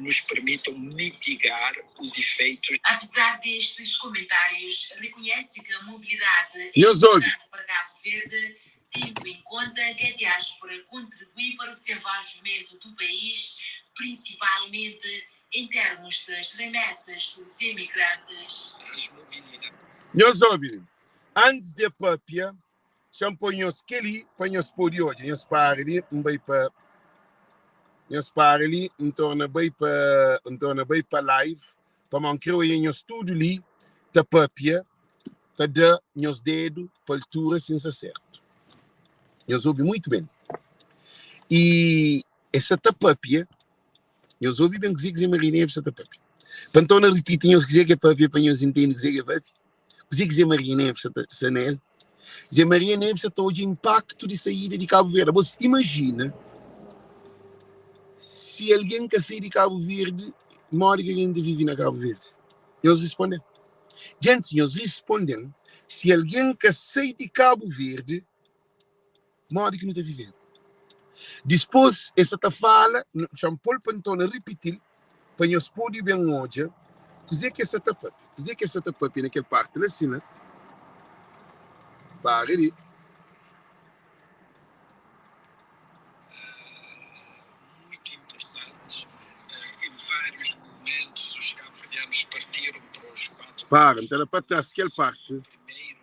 nos permitam mitigar os efeitos. Apesar destes comentários, reconhece que a mobilidade é importante para Cabo Verde, tendo em conta que a diáspora contribui para o desenvolvimento do país, principalmente em termos das remessas dos emigrantes. Nhos obi, antis de papia, Xa-m poi nhos kel-li pa nhos pode odja. Nhos para li, N bai pa. Nhos para li, N torna bai pa. N torna bai pa live, pamodi N kre oia nhos tudu li ta papia, ta da nhos dedu pa altura si N sta sertu. Nhos obi muitu ben. I e sa ta papia, nhos obi ben kuzê ki Zé Maria Neves sa ta papia. Pa N torna ripiti nhos kuzê ki e papia pa nhos intende kuzê ki e papia. Kuzê ki Zé Maria Neves sa ta sa na el? Zé Maria Neves sa ta odja inpaktu di saída di Kabu Verdi. Bos imajina si algen ka sai di Kabu Verdi, modi ki algen ta vive na Kabu Verdi? Nhos responde-m. Gentis, nhos responde-m, si algen ka sai di Kabu Verdi, Modi ki nu ta viveba? Dispôs, el sa ta fala, Xa-m pô-l pa N torna ripiti-l, pa nhos pode ben odja kuzê ki el sa ta pâpia. Kuzê ki el sa ta pâpia na kel párti la sima? Para li. Muito importante. Em vários momentos, os cabo-verdianos partiram para os quatro Para, N ta da pa tras kel párti. Primeiro,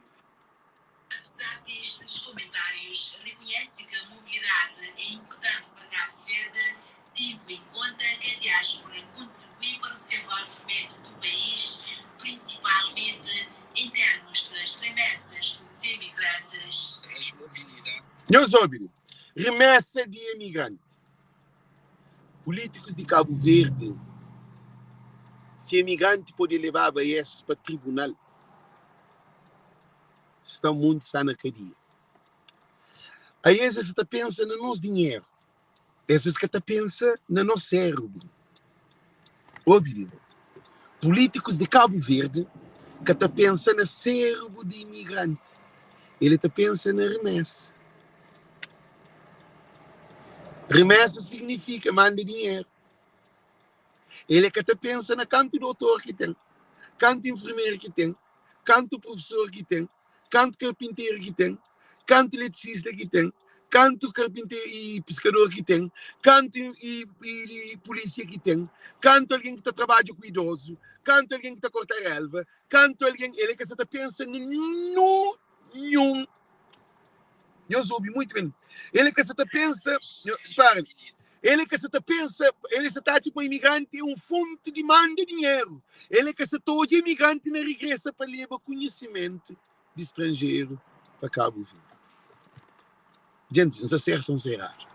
Apesar destes comentários, reconhece que a mobilidade é importante para Cabo Verde, tendo em conta que a diáspora contribui para o desenvolvimento do país, principalmente em termos das remessas dos emigrantes. As mobilidades. Nhos obi, remessa di emigranti. Pulítikus di Kabu Verdi, si emigranti pode lebaba es pa tribunal, sta munti sta na kadia. Aí es es ta pensa na nos dinheru, es es ka ta pensa na nos sérebru. Obi li, pulítikus di Kabu Verdi ka ta pensa na sérebru di imigranti, ele ta pensa na remesa. Remesa signifika manda dinheru. Ele ka ta pensa na kantu dotor ki ten, kantu enfermeru ki ten, kantu profesor ki ten, kantu karpinteru ki ten, kantu eletricista ki ten, Kantu karpinteru i piskador ki ten, kantu i, i, i polísia ki ten, kantu algen ki ta trabadja ku idozu, kantu algen ki ta korta relva, kantu algen, el é ka sa ta pensa na ninhun. Nhos obi muito bem. El é ka sa ta pensa, para, el é ka sa ta pensa, el é sa ta atxa ma imigrante é un fonte di manda dinheru. El é ka sa ta odja imigrante na regresa pa leba konhisimentu di stranjeru pa Kabu Verdi. Djentes, N sta sertu ou N sta eradu?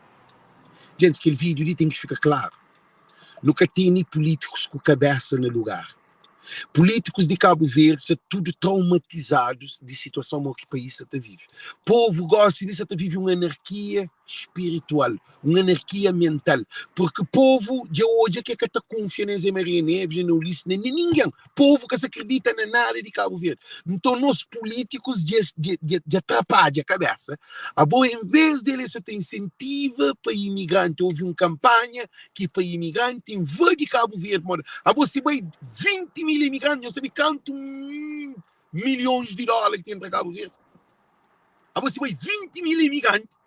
Djentes, kel vídiu li ten ki fika klaru. Nu ka tene pulítikus ku kabésa na lugar. Pulítikus di Kabu Verdi sta tudu traumatizadus di situason mo ki país sa ta vive. Povu gósi li sa ta vive un anarkia spiritual, un anarkia mental, purki povu dja odja ki e ka ta kunfia nen Zé Maria Neves, nen Ulisses, nen ningen. Povu ka sa kridita na nada di Kabu Verdi. Nton nos pulítikus dja dja dja trapadja kabésa. Abo en vês di el sa ta insentiva pa imigranti, ovi un kanpanha ki pa imigranti invadi Kabu Verdi moda abo si bai 20 mil imigranti nhos sabi kantu milhons di dólar ki ta entra Kabu Verdi? Abo si bai 20 mil imigranti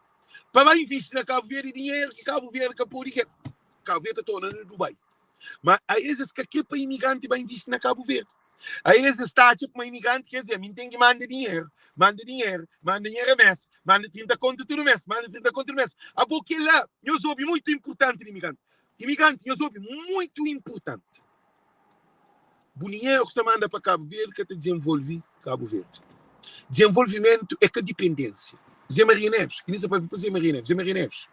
pa bai invisti na Kabu Verdi dinheru ki Kabu Verdi ka podi kel Kabu Verdi ta torna na Dubai. Ma a es es ka kre pa imigranti ba invisti na Kabu Verdi. A es es ta atxa kuma imigranti quer dizer, mi ten ki manda dinheru, manda dinheru, manda nha remesa, manda 30 kontu tudu mes, manda 30 kontu tudu mes. Abo kila, nhos obi muitu inpurtanti di imigranti. Imigranti, nhos obi muitu inpurtanti. Bu dinheru ku sta manda pa Kabu Verdi ka ta dizenvolvi Kabu Verdi. Dizenvolvimentu é ka dipendênsia. Zé Maria Neves, ki li sa papia pa Zé Maria Neves, Zé Maria Neves.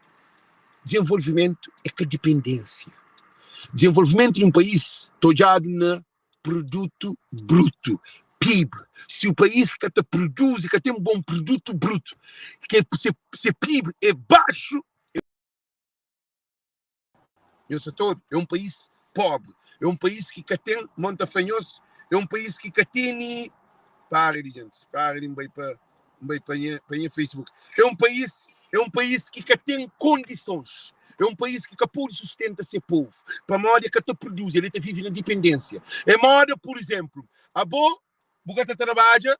Dizenvolvimentu é ka dipendênsia. Dizenvolvimentu di un país ta odjadu na produtu brutu, PIB. Si un país ka ta produzi, ka ten bon produtu brutu, ke se, se PIB é baxu, nhos sa ta obi? É un país pobri, é un país ki ka ten, mon ta fla nhos, é un país ki ka tene, para di gentis, para di N bai pa N bai pa nha, pa nha Facebook. É un país, é un país ki ka ten kondisons, é un país ki ka pode sustenta se povu, pamodi el ka ta produzi, el ta vive na dipendênsia. É moda, pur izénplu, abo bu ka ta trabadja,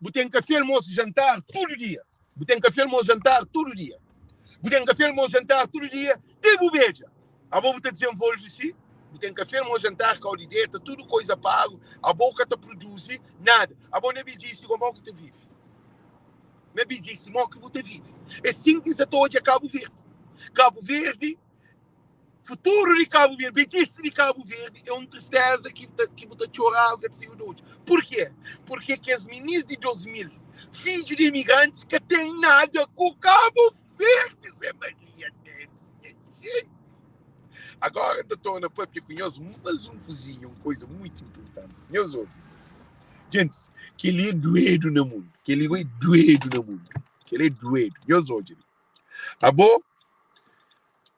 bu ten kafé, almosu, jantar tudu dia, bu ten kafé, almosu, jantar tudu dia, bu ten kafé, almosu, jantar tudu dia, ti bu bedja. Abo bu ta dizenvolve si bu ten kafé, almosu, jantar, kau di deta, tudu koiza pagu, abo ka ta produzi nada. Abo na bedjisi go mau ki ta vive. Na bedjisi mau ki bu ta vive. É sin ki N sa ta odja Kabu Verdi. Kabu Verdi, futuru di Kabu Verdi, bedjisi di Kabu Verdi é un tristeza ki ta ki bu ta txora agu ka ta sai di odju. Purkê? Purkê kes minis di 2000, fidju di imigrantis ka ten nada ku Kabu Verdi, Zé Maria Neves. Agora N ta torna papia ku nhos mas un kuzinha, un koiza muitu inpurtanti. Nhos obi. Gentis, kel-li é duedu na mundu. Kel-li é duedu na mundu. Kel-li é duedu. Nhos odja li. Abo,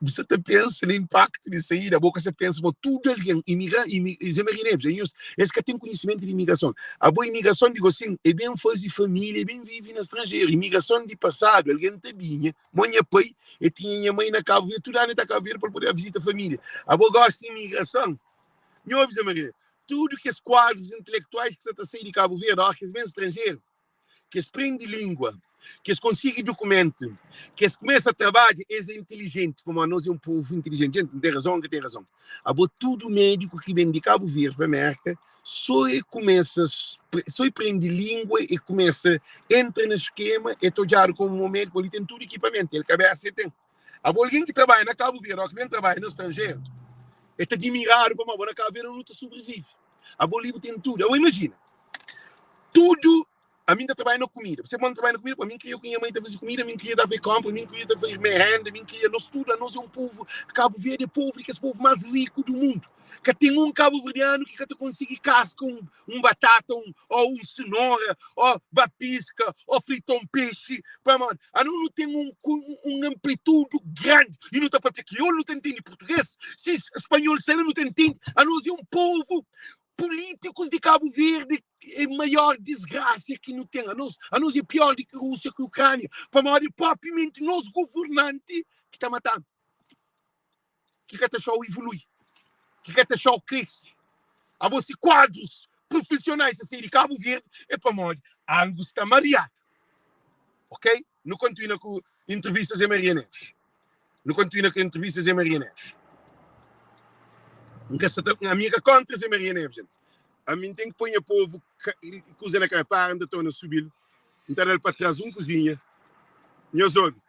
bu sa ta pensa na inpaktu di saída, abo ka sa pensa ma tudu algen imigra, imi, Zé Maria Neves, nhos, es ka ten konhisimentu di imigrason. Abo, imigrason di gosin é ben faze família, é ben vive na stranjeru. Imigrason di pasadu, algen ta binha, Mo nha pai, e tinha nha mãe na Cabo Verde, tudo ano ta Cabo Verde para poder visita família. Abo gosta de imigração? Nha ouve, Zé Maria, tudo que esses quadros intelectuais que está sair de Cabo Verde, ó, que eles vêm estrangeiro, que eles prendem língua, que eles conseguem documento, que eles começam a trabalhar, eles é inteligente, como nós é um povo inteligente. Gente, não tem razão que tem razão. Abo tudo médico que vem de Cabo Verde para América, só e começa, só e prende língua e começa, entra no esquema, é tojado como um médico, ele tem tudo equipamento, ele cabeça tem. Abo alguém que trabalha na Cabo Verde ou que vem trabalha no estrangeiro, é te admirado para uma na Cabo Verde não te sobrevive. Abo ali tem tudo. Abo imagina, tudo Ami N ta trabadja na kumida. Você pode trabalhar na kumida, pa mi N kria ku nha mãe ta faze kumida, mi N kria ta faze compra, mi N kria ta faze merenda, mi N kria nos tudu, anos é um povo, Cabo Verde é povo di kes povo mais rico do mundo. Ka ten um cabo-verdiano ki ka ta konsigi kaska um, um batata, um, ou um cenoura, ou ba pisca, ou frita um peixe. Pamodi? Anos nu ten um, um amplitude grande e nu ta papia kriolu, nu ta entende português, si espanhol sai la nu ta entende. Anos é um povo Políticos de Cabo Verde é maior desgraça que nu tem. Anos, anos é pior do que Rússia, que Ucrânia. Pamodi propriamente nos governante que tá matando. Que ka ta xau evolui. Que ka ta xau cresce. Abo se quadros profissionais a sair de Cabo Verde é pamodi algo está mariado. Ok? Ok? Nu kontinua ku entrevista Zé Maria Neves. Nu kontinua ku entrevista Zé Maria Neves. N ka sta ta, ami ka kontra Zé Maria Neves, gente. Ami n ten ki poi nha povu kuza na kabesa. Para, n ta torna subi-l, n ta da-l pa tras un kuzinha. Nhos obi.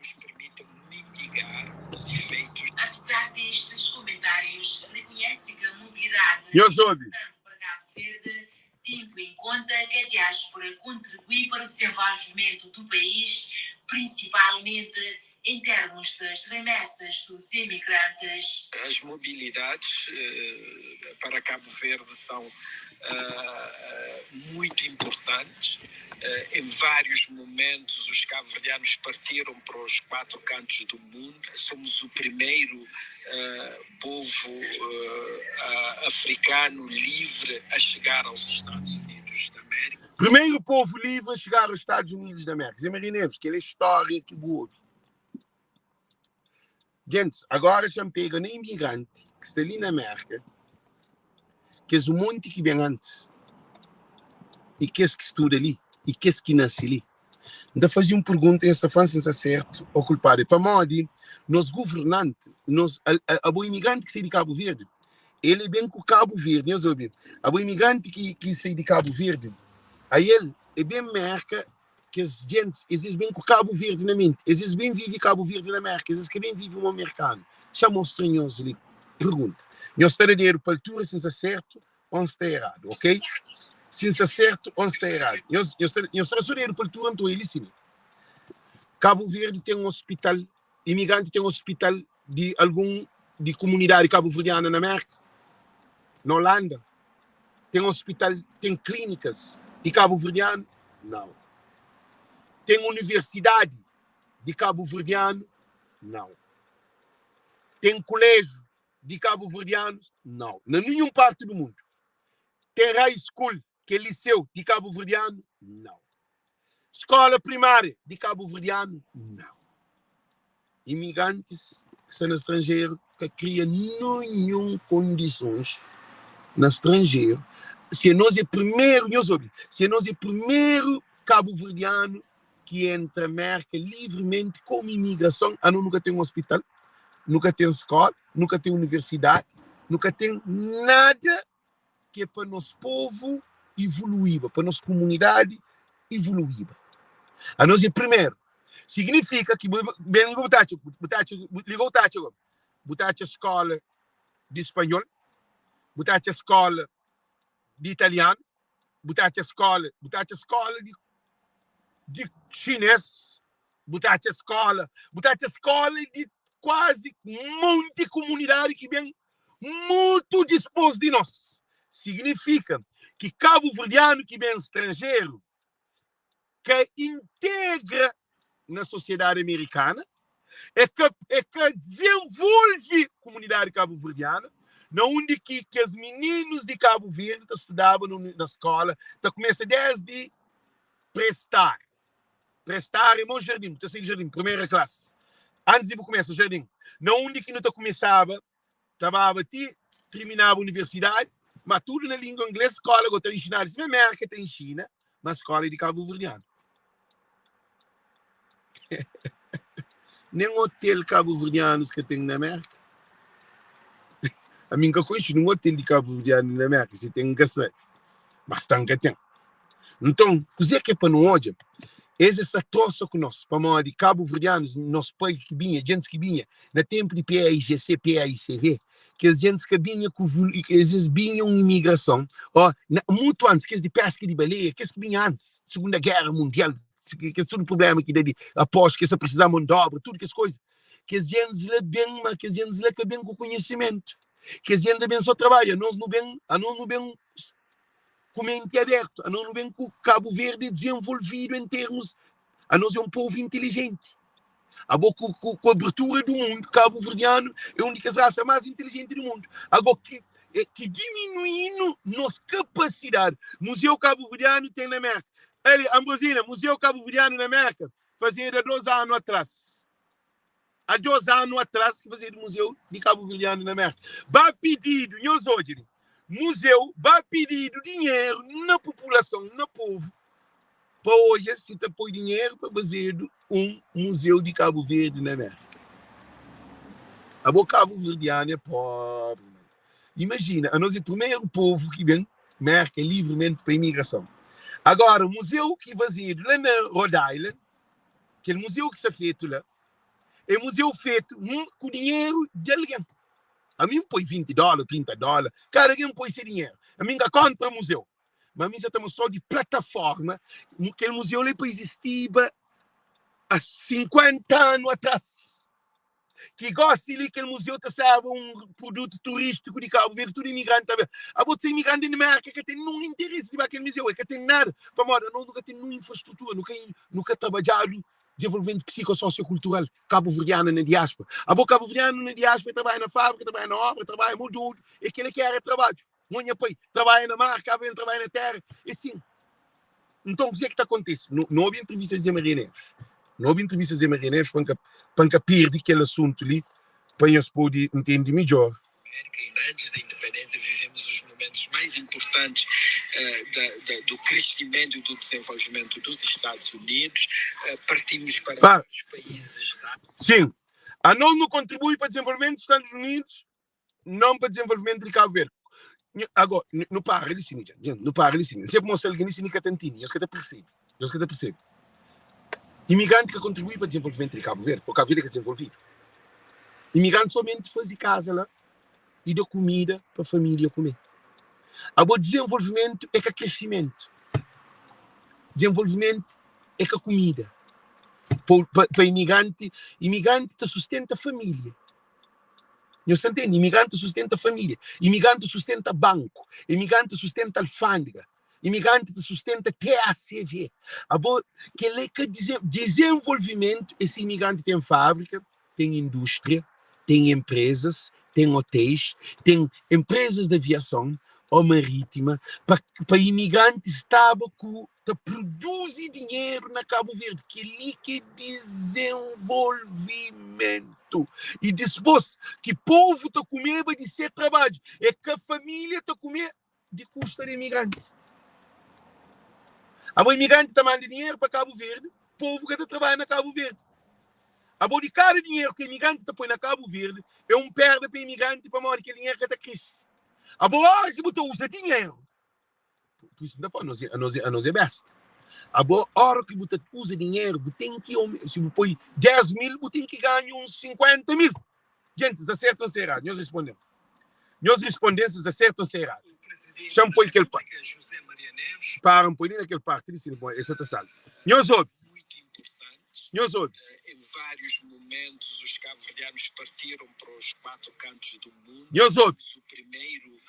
Nos permitam mitigar os efeitos. Apesar destes comentários, reconhece que a mobilidade Nhos obi. é importante para Cabo Verde, tendo em conta que a diáspora contribui para o desenvolvimento do país, principalmente em termos das remessas dos emigrantes. As mobilidades para Cabo Verde são muito importantes. Em vários momentos, os cabo-verdianos partiram para os quatro cantos do mundo. Somos o primeiro povo africano livre a chegar aos Estados Unidos da América. Primeiro povo livre a chegar aos Estados Unidos da América. Zé Maria Neves, kel é história ki bu obi. Gentis, agora xa-m pega na imigranti ki sta li na Mérka, kes un monti ki ben antis, i kes ki studa li, i kes ki nase li. N ta faze un pergunta, nhos ta fla-m si N sta sertu ô kulpadu. É pamodi nos governanti, nos, abo imigranti ki sai di Kabu Verdi, el é ben ku Kabu Verdi, nhos obi, abo imigranti ki ki sai di Kabu Verdi, ael é ben Mérka Kes gentis, es es ben ku Kabu Verdi na menti, es es ben vive Kabu Verdi na Merka, es es ka ben vive mo merkanu. Xa mostra nhos li pergunta. Nhos ta da dedu pa altura si N sta sertu o N sta eradu, ok? Si N sta sertu o N sta eradu. Nhos, nhos ta, nhos ta da so dedu pa altura, nton é li si li. Kabu Verdi ten ospital, imigranti ten ospital di algun di kumunidadi kabuverdiana na Merka? Na Holanda? Ten hospital, ten klínikas di kabuverdianu? Nau. Ten universidadi di kabuverdianu? Nau. Ten kuléjiu di kabuverdianus? Nau. Na ninhun parti di mundu. Ten high school, ki é liseu, di kabuverdianu? Nau. Skóla primária di kabuverdianu? Nau. Imigrantis ki sta na stranjeru ka kria ninhun kondisons na stranjeru. Si anos é primeru, nhos obi, si anos é primeru kabuverdianu ki entra Merka livrimenti komu imigrason, anos nu ka ten ospital, nu ka ten skóla, nu ka ten universidadi, nu ka ten nada ki é pa nos povu ivoluíba, pa nos kumunidadi ivoluíba. Anos é primeru. Signifika ki bu ben liga bu ta atxa, bu ta atxa, liga bu ta atxa go, bu ta atxa skola di spanhol, bu ta atxa skola di italianu, bu ta atxa skola, bu ta atxa skola di di xinês, bu ta atxa skola, bu ta atxa skola di kuazi monti kumunidadi ki ben mutu dispôs di nos. Signifika ki kabuverdianu ki ben stranjeru ka integra na sosiedadi amerikana, e ka e ka dizenvolve kumunidadi kabuverdiana, na undi ki kes mininus di Kabu Verdi ta studaba na skola, ta kumesa desdi prestar. Prestar é mo jardim, bu ta sai di jardim, primeira classe. Antis di bu kumesa jardim, na undi ki nu ta kumesaba, ta baba ti terminaba universidadi, ma tudu na lingua inglês, skola go ta inxinadu sima Merka ta inxina, ma skola é di kabuverdianu. Nen hotel kabuverdianus ka ten na Merka. Ami N ka konxe nun hotel di kabuverdianu na Merka, si ten N ka sabe, mas sta N ka ten. Nton, kuzê ki é pa nu odja? Es es ta trosa ku nos, pamodi kabuverdianus, nos pai ki binha, gentis ki binha na tenpu di PAIGC, PAICV, kes gentis ka binha ku es es binha un imigrason, ó, na, mutu antis, kes di peska di baleia, kes ki binha antis, Segunda Géra Mundial, kes tudu prubléma ki da di após, kes ta presiza mon di obra, tudu kes koisa, kes gentis la ben, ma kes gentis la ka ben ku konhisimentu, kes gentis la ben so trabadja, anos nu ben, anos nu ben ku menti abertu. Anos nu ben ku Kabu Verdi dezenvolvidu en termus, anos é un povu inteligenti. Abo ku, ku, ku abertura du mundu, kabuverdianu é un di kes rasa más inteligenti du mundu. Ago ki, é, ki diminuinu nos kapasidadi. Muzeu Kabuverdianu ten na Merka. Ali, Ambrosina, Muzeu Kabuverdianu na Merka fazedu a dos anu atras. Há dos anu atrás ki fazedu muzeu di kabuverdianu na Merka. Ba pididu, nhos odja li, muzeu ba pididu dinheru na populason, na povu. pa odja si ta poi dinheru pa fazedu un muzeu di Kabu Verdi na Mérka. Abo kabuverdianu é pobri, mano. Imajina, anos é primeru povu ki ben Mérka livrimenti pa imigrason. Agora, muzeu ki fazedu la na Rhode Island, kel muzeu ki sta fetu la, é muzeu fetu ku dinheru di algen. Ami N poi 20 dóla, 30 dóla, kada algen poi se dinheru. Ami N ka kontra muzeu, ma ami sa ta mostrau di plataforma kel muzeu la é pa izistiba a 50 anu atras. Ki gosi li kel muzeu ta serba un produtu turístiku di Kabu Verdi, tudu imigranti ta ben. Abo ta imigranti di Merka ka ten nun interesi di ba kel muzeu, e ka ten nada, pamodi anos nu ka ten nun infrastrutura, nu ka nu ka trabadjadu dezenvolvimentu psikososiokultural kabuverdianu na diáspora. Abo kabuverdianu na diáspora trabadja na fábrika, trabadja na obra, trabadja mo dodu, e kila ki era trabadju. Mo nha pai trabadja na mar, Kabu Verdi trabadja na tera, e sin. Nton, kuzê ki ta kontise? Nu, nu obi entrevista di Zé Maria Neves. Nu obi entrevista di Zé Maria Neves pa N ka, pa N ka perde kel asuntu li, pa nhos pode ntende midjór. América, ainda antes da independência, vivemos os momentos mais importantes da, da, do crescimento e do desenvolvimento dos Estados Unidos. Partimos para Para. outros países da. Sim, anos nu kontribui pa dezenvolvimentu di Stadus Unidus, não pa dezenvolvimentu di Kabu Verdi. Agora, nu para li sin, gente, nu para li sin. N sempre mostra algen li sin ka ta ntende, nhos ka ta percebe, nhos ka ta percebe. Imigranti ka kontribui pa dezenvolvimentu di Kabu Verdi, porque Kabu Verdi ka dezenvolvidu. Imigranti somente faze kaza la e da kumida pa família kume. Abo dezenvolvimentu é ka crescimentu. Dezenvolvimentu é ka kumida. Pa, pa, pa imigranti, imigranti ta sustenta família. Nhos ta ntende? Imigranti sustenta família, imigranti sustenta banku, imigranti sustenta alfândega, imigranti ta sustenta TACV. Abo, kel-la é ka dizenvolvimentu é si imigranti ten fábrika, ten indústria, ten enprezas, ten otéis, ten enprezas di aviason ô marítima, pa pa imigranti staba ku ta produzi dinheru na Kabu Verdi. Kel-li ki é dizenvolvimentu. I dispôs ki povu ta kumeba di se trabadju, é ka família ta kume di kusta di imigranti. Abo imigranti ta manda dinheru pa Kabu Verdi, povu ka ta trabadja na Kabu Verdi. Abo di kada dinheru ki imigranti ta poi na Kabu Verdi é un perda pa imigranti pamodi kel dinheru ka ta krese. Abo ora ki bu ta uza dinheru Por isso nta fala, anos é, anos é, anos é besta. Abo, hora que bu ta usa dinheiro, bu tem que, se bu põe 10 mil, bu tem que ganha uns 50 mil. Gente, se certo ou se errado? Nós respondemos. Nós respondemos se certo ou se errado. Chama põe aquele parte. Para, põe ali naquele parte, ali, sim, essa tá salvo. Nós ouve. Nós ouve. Em vários momentos, os cabo-verdianos partiram para os quatro cantos do mundo. Nós ouve. O primeiro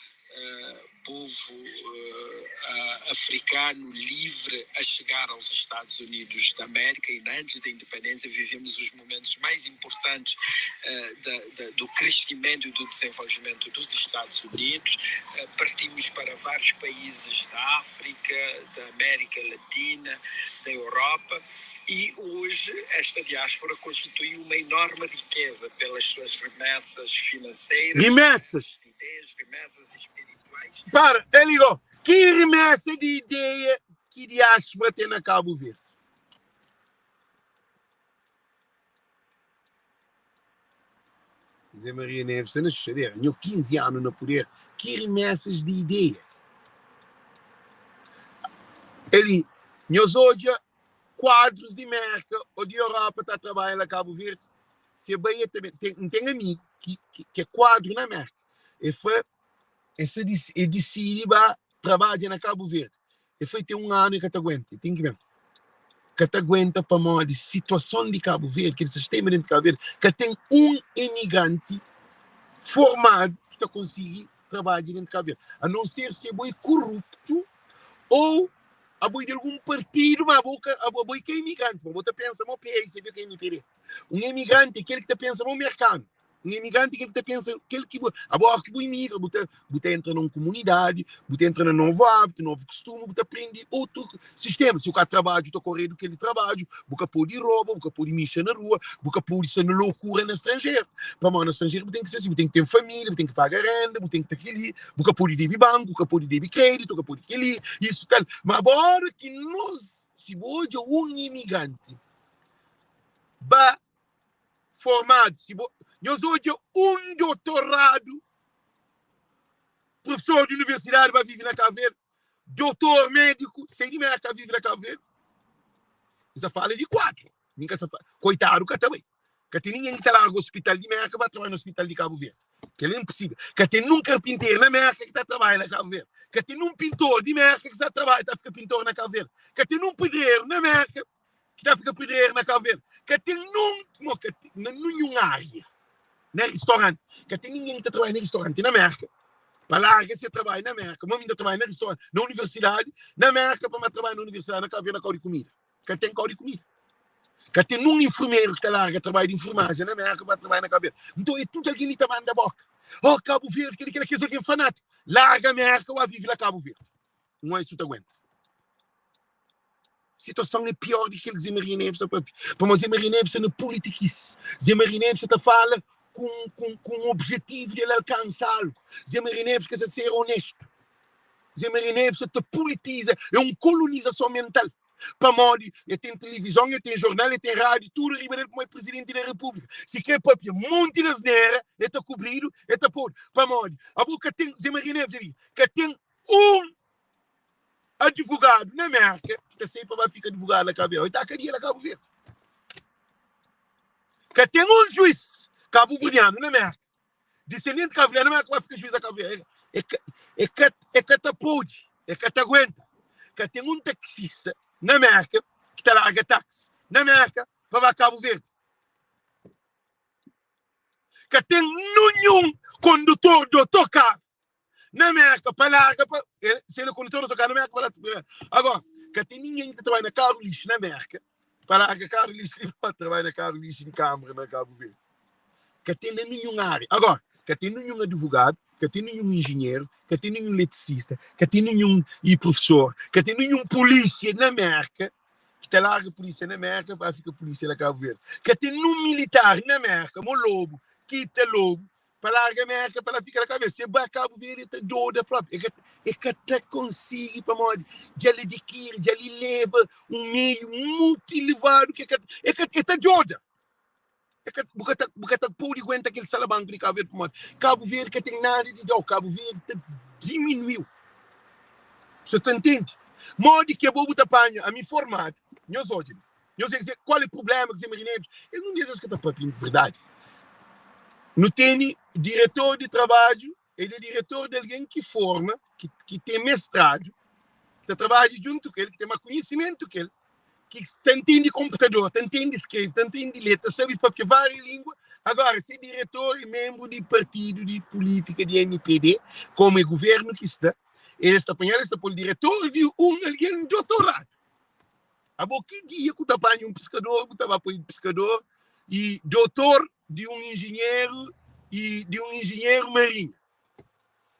povo africano livre a chegar aos Estados Unidos da América e antes da independência vivemos os momentos mais importantes da, da, do crescimento e do desenvolvimento dos Estados Unidos. Partimos para vários países da África, da América Latina, da Europa e hoje esta diáspora constitui uma enorme riqueza pelas suas remessas financeiras. Remessas! Ideias, remessas espirituais. Para, el ligou. Ki remessa di ideia ki diáspora ten na Kabu Verdi? Zé Maria Neves sta na xuxadera. Nho 15 anu na puder, ki remessas di ideia? Eli, nhos odja kuadrus di Merka ou di Europa ta trabadja na Kabu Verdi? Se bai e ta ben. Ten, N ten amigu ki, ki, ki é kuadru na Merka. E fla, e sa e disidi ba trabadja na Kabu Verdi. E fla, ten un anu e ka ta aguenta, e ten ki ben. Ka ta aguenta pamodi situason di Kabu Verdi, kel sistema dentu di Kabu Verdi, ka ten un emigranti formadu ki ta konsigi trabadja dentu di Kabu Verdi. A non ser si abo é koruptu ou abo é di algun partidu, ma abo ka, abo é ka emigranti, ma bo ta pensa ma PAICB ka MPD. Un emigranti é kel ki ta pensa ma merkanu. Un emigranti é kel ki ta pensa kel ki bu, abo óras ki bu imigra, bu ta bu ta entra na un kumunidadi, bu ta entra na novu ábitu, novu kustumu, bu ta prende otu sistema. Si bu ka trabadju, ta koredu kel trabadju, bu ka pode roba, bu ka pode mixa na rua, bu ka pode sta na lokura na stranjeru. Pamodi na stranjeru bu ten ki ser si, bu ten ki ten família, bu ten ki paga renda, bu ten ki ta kel-li, bu ka pode debe banku, bu ka pode debe kreditu, bu ka pode kel-li, isu tal. Ma abo óras ki nos. Si bu odja un imigranti ba formadu, si bo, nhos odja un dotoradu, profesor di universidadi ba vive na Cabo Verde, dotor médiku, sai di Merka vive na Cabo Verde. N sa fala di kuadru, mi ka sa fala, koitadu ka ta bai. Ka ten ningen ki ta larga ospital di Merka ba trabadja na ospital di Cabo Verde. Kel-la é inposível. Ka ten nun karpinteru na Merka ki ta trabadja na Cabo Verde. Ka ten nun pintor di Merka ki sa trabadja ta fika pintor na Cabo Verde. Ka ten nun pedreru na Merka ki ta fika pedreru na Cabo Verde. Ka ten nun, mo ka ten na ninhun ária, na ristoranti. Ka ten ningen ki ta trabadja na ristoranti na Merka pa larga se trabadju na Merka. Mo mi ta trabadja na ristoranti, na universidadi na Merka pa ma trabadja na universidadi na Cabo Verde na kau di kumida. Ka ten kau di kumida. Ka ten nun infirmeru ki ta larga trabadju di infirmajen na Merka pa trabadja na Kabu Verdi. Nton é tudu algen li ta manda boka. Oh, Kabu Verdi, kel-li, kel-la, kes algen fanátiku. Larga Merka, o a vive la Kabu Verdi. N oi su ta aguenta. Situason é pior di kel ki Zé Maria Neves ta papia. Pamodi Zé Maria Neves sta na politikis. Zé Maria Neves sta ta fala ku ku ku un objetivu di el alkansa algu. Zé Maria Neves ka sa ser onestu. Zé Maria Neves sta ta politiza, é un kolonizason mental. Pamodi e ten tilivizon, e ten jornal, e ten rádiu, tudu riba del pamodi é prizidenti da repúblika. Si kre papia monti di asnera, e ta kubridu, e ta podu. Pamodi abo ka ten, Zé Maria Neves dja di, ka ten un advogadu na Merka ki ta sai pa ba fika advogadu na Kabu Verdi. Oi ta kadia na Kabu Verdi. Ka ten un juiz kabuverdianu na Merka Disendenti kabuverdianu ma ka fika juiz na Kabu Verdi. E ka, e ka, e ka ta pode, e ka ta aguenta. Ka ten un taxista na Merka ki ta larga taxi na Merka pa ba Kabu Verdi. Ka ten ninhun kondutor di otokaru na Merka pa larga pa se el é kondutor di otokaru na Merka pa larga. Agora, ka ten ningen ki ta trabadja na karu lixu na Merka pa larga karu lixu li pa trabadja na karu lixu di Kamara na Kabu Verdi. Ka ten na ninhun ária. Agora, ka ten ninhun advogadu, ka ten ninhun injinheru, ka ten ninhun letricista, ka ten ninhun e profesor, ka ten ninhun polísia na Merka ki ta larga polísia na Merka pa fika polísia na Kabu Verdi. Ka ten nun militar na Merka, mo lobu, ki ta lobu pa larga Merka pa la fika na Kabu Verdi. Se ba Kabu Verdi e ta doda propi. E ka, e ka ta konsigi pamodi dja el adikiri, dja el leba un meiu mutu ilevadu ki e ka, e ka, e ta doda. E ka, bu ka ta, bu ka ta pode aguenta kel salabanku di Kabu Verdi pamodi Kabu Verdi ka ten nada di dau, Kabu Verdi ta diminuiu. Sa ta ntende? Modi ki abo bu ta panha ami formadu, nhos odja li, nhos é kual é prublema ki Zé Maria Neves, es un des es ka ta papia verdadi. Nu tene diretor di trabadju, el é diretor di algen ki forma, ki, ki ten mestradu, ki ta trabadja djuntu ku el, ki ten más konhisimentu ki el, ki ta ntende konputador, ta ntende skrebe, ta ntende lê, ta sabe papia várias língua. Agora, se diretor é menbru di partidu di pulítika di MPD, komu é guvernu ki sta, el sta panhal, el sta pô-l diretor di un algen dotoradu. Abo, ki dia ku ta panha un piskador, bu ta ba poi piskador i dotor di un injinheru i di un injinheru marinha?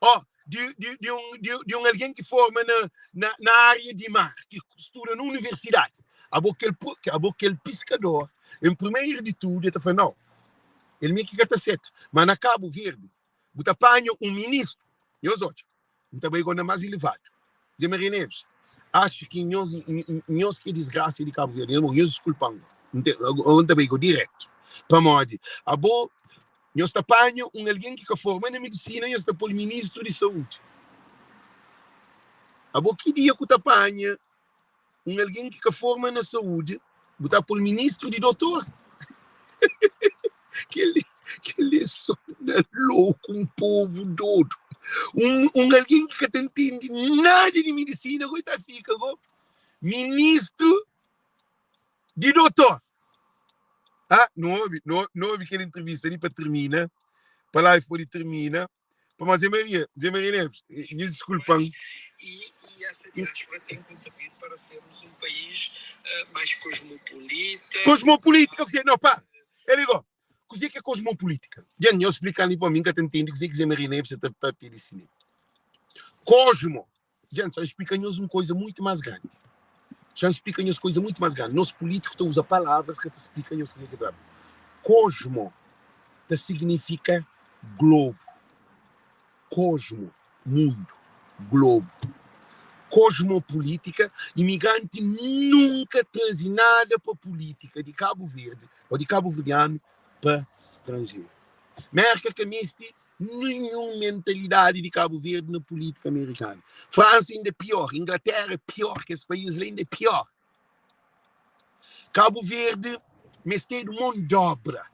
Ó, di, di, di, un, di, di un algen ki forma na, na, na ária di mar, ki studa na universidadi. Abo kel, abo kel piskador, en primeiro di tudu, el ta fla, nau, el mi ki ka ta seta. Ma na Kabu Verdi, bu ta panha un ministru, nhos odja, N ta bai go na más ilevadu. Zé Maria Neves, Axu ki nhos, nhos ki é disgrasa di Kabu Verdi. Nhos, nhos diskulpa-m go. N ta, ago N ta bai go diretu. Pamodi abo, nhos ta panha un algen ki ka forma na medisina, nhos ta pô-l ministru di saúdi. Abo, ki dia ku ta panha un algen ki ka forma na saúdi, bu ta pô-l ministru di dotor? Kel-li, kel-li é só na louku, un povu dodu. Un, un algen ki ka ta ntende nada di medisina, goi ta fika go ministru di dotor. Ah, nu obi, nu, nu obi kel entrevista li pa termina, pa live pode termina. Pamodi Zé Maria, Zé Maria Neves, nhos diskulpa-m. E, e essa diáspora tem contribuído para sermos um país uh, mais cosmopolita. Cosmopolítica, kuzê? Não, pá, é igual. Kuzê que é cosmopolítica? Dja nhos explica ali pa mim, ka ta entende kuzê que Zé Maria Neves ta papia di cinema. Cosmo, dja só explica nhos um coisa muito mais grande. Já explica nhos coisa muito mais grande. Nos políticos ta usa palavras que ta explica nhos kuzê que é. Cosmo ta significa globo. Cosmo, mundo, globo. Kosmopulítika, imigranti nunka traze nada pa pulítika di Kabu Verdi ô di kabuverdianu pa stranjeru. Mérka ka meste ninhun mentalidadi di Kabu Verdi na pulítika amerikanu. Fransa inda piór, Inglatéra piór, kes país la inda piór. Kabu Verdi mestedu mon d'obra.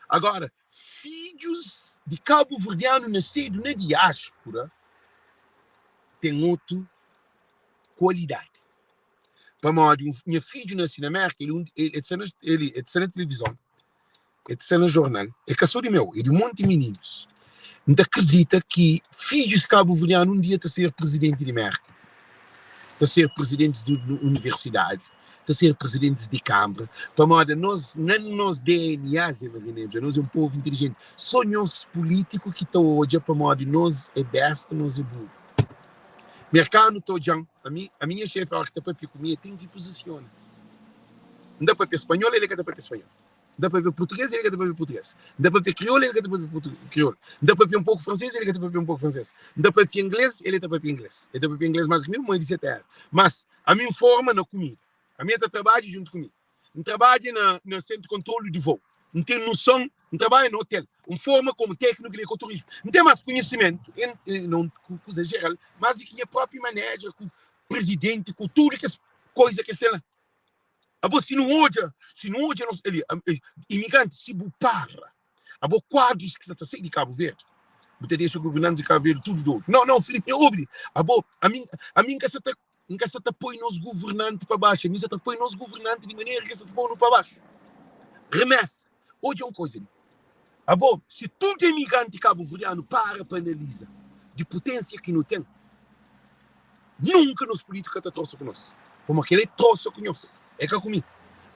Agora, fidjus di kabuverdianu nasedu na diáspura ten otu kualidadi. Pamodi un nha fidju nase na Mérka, el el sta na el sta na tilivizon, el sta na jornal, é ka sô di meu, é di un monti mininus. N ta kridita ki fidjus kabuverdianu un dia ta ser prizidenti di Mérka, ta ser prizidentis di universidadi, ta ser prizidentis di kanbra, pamodi anos, na nos DNA, Zé Maria Neves, anos é un povu intilijenti. Sô nhos pulítiku ki ta odja pamodi nos é besta, nos é buru. Merkanu ta odja-m, ami, ami nha xefi óras ki ta papia ku mi, el ten ki puzisiona. N ta papia spanhol, el ka ta papia spanhol. N ta papia purtugês, el ka ta papia purtugês. N ta papia kriolu, el ka ta papia kriolu. N ta papia un poku fransês, el ka ta papia un poku fransês. N ta papia inglês, el ta papia inglês. El ta papia inglês más ki mi, pamodi é di se téra. Mas, ami N forma na kumida. Ami el ta trabadja djuntu ku mi. N trabadja na na sentru di kontrolu di vou. N ten noson, N trabadja na otel. N forma komu tekniku di ekoturismu. N ten más konhisimentu, en non ku kuza jeral, más di ki nha propi manager ku prizidenti ku tudu kes koza ki es ten la. Abo si nu odja, si nu odja nos ali, imigranti, si bu para, abo kuadrus ki sa ta sai di Kabu Verdi, bu ta dexa governantis di Kabu Verdi tudu dodu. Nau, nau, Filipe, obi li, abo, ami, ami N ka sa ta, N ka sa ta poi nos governanti pa baxu, ami sa ta poi nos governanti di manera ki es sa ta ponu pa baxu. Remesa, odja un koza li, abo, si tudu imigranti kabuverdianu para pa analiza di putensia ki nu ten, Nunka nos pulítiku ka ta trosa ku nos, pamodi kel-la é trosa ku nhos, é ka ku mi.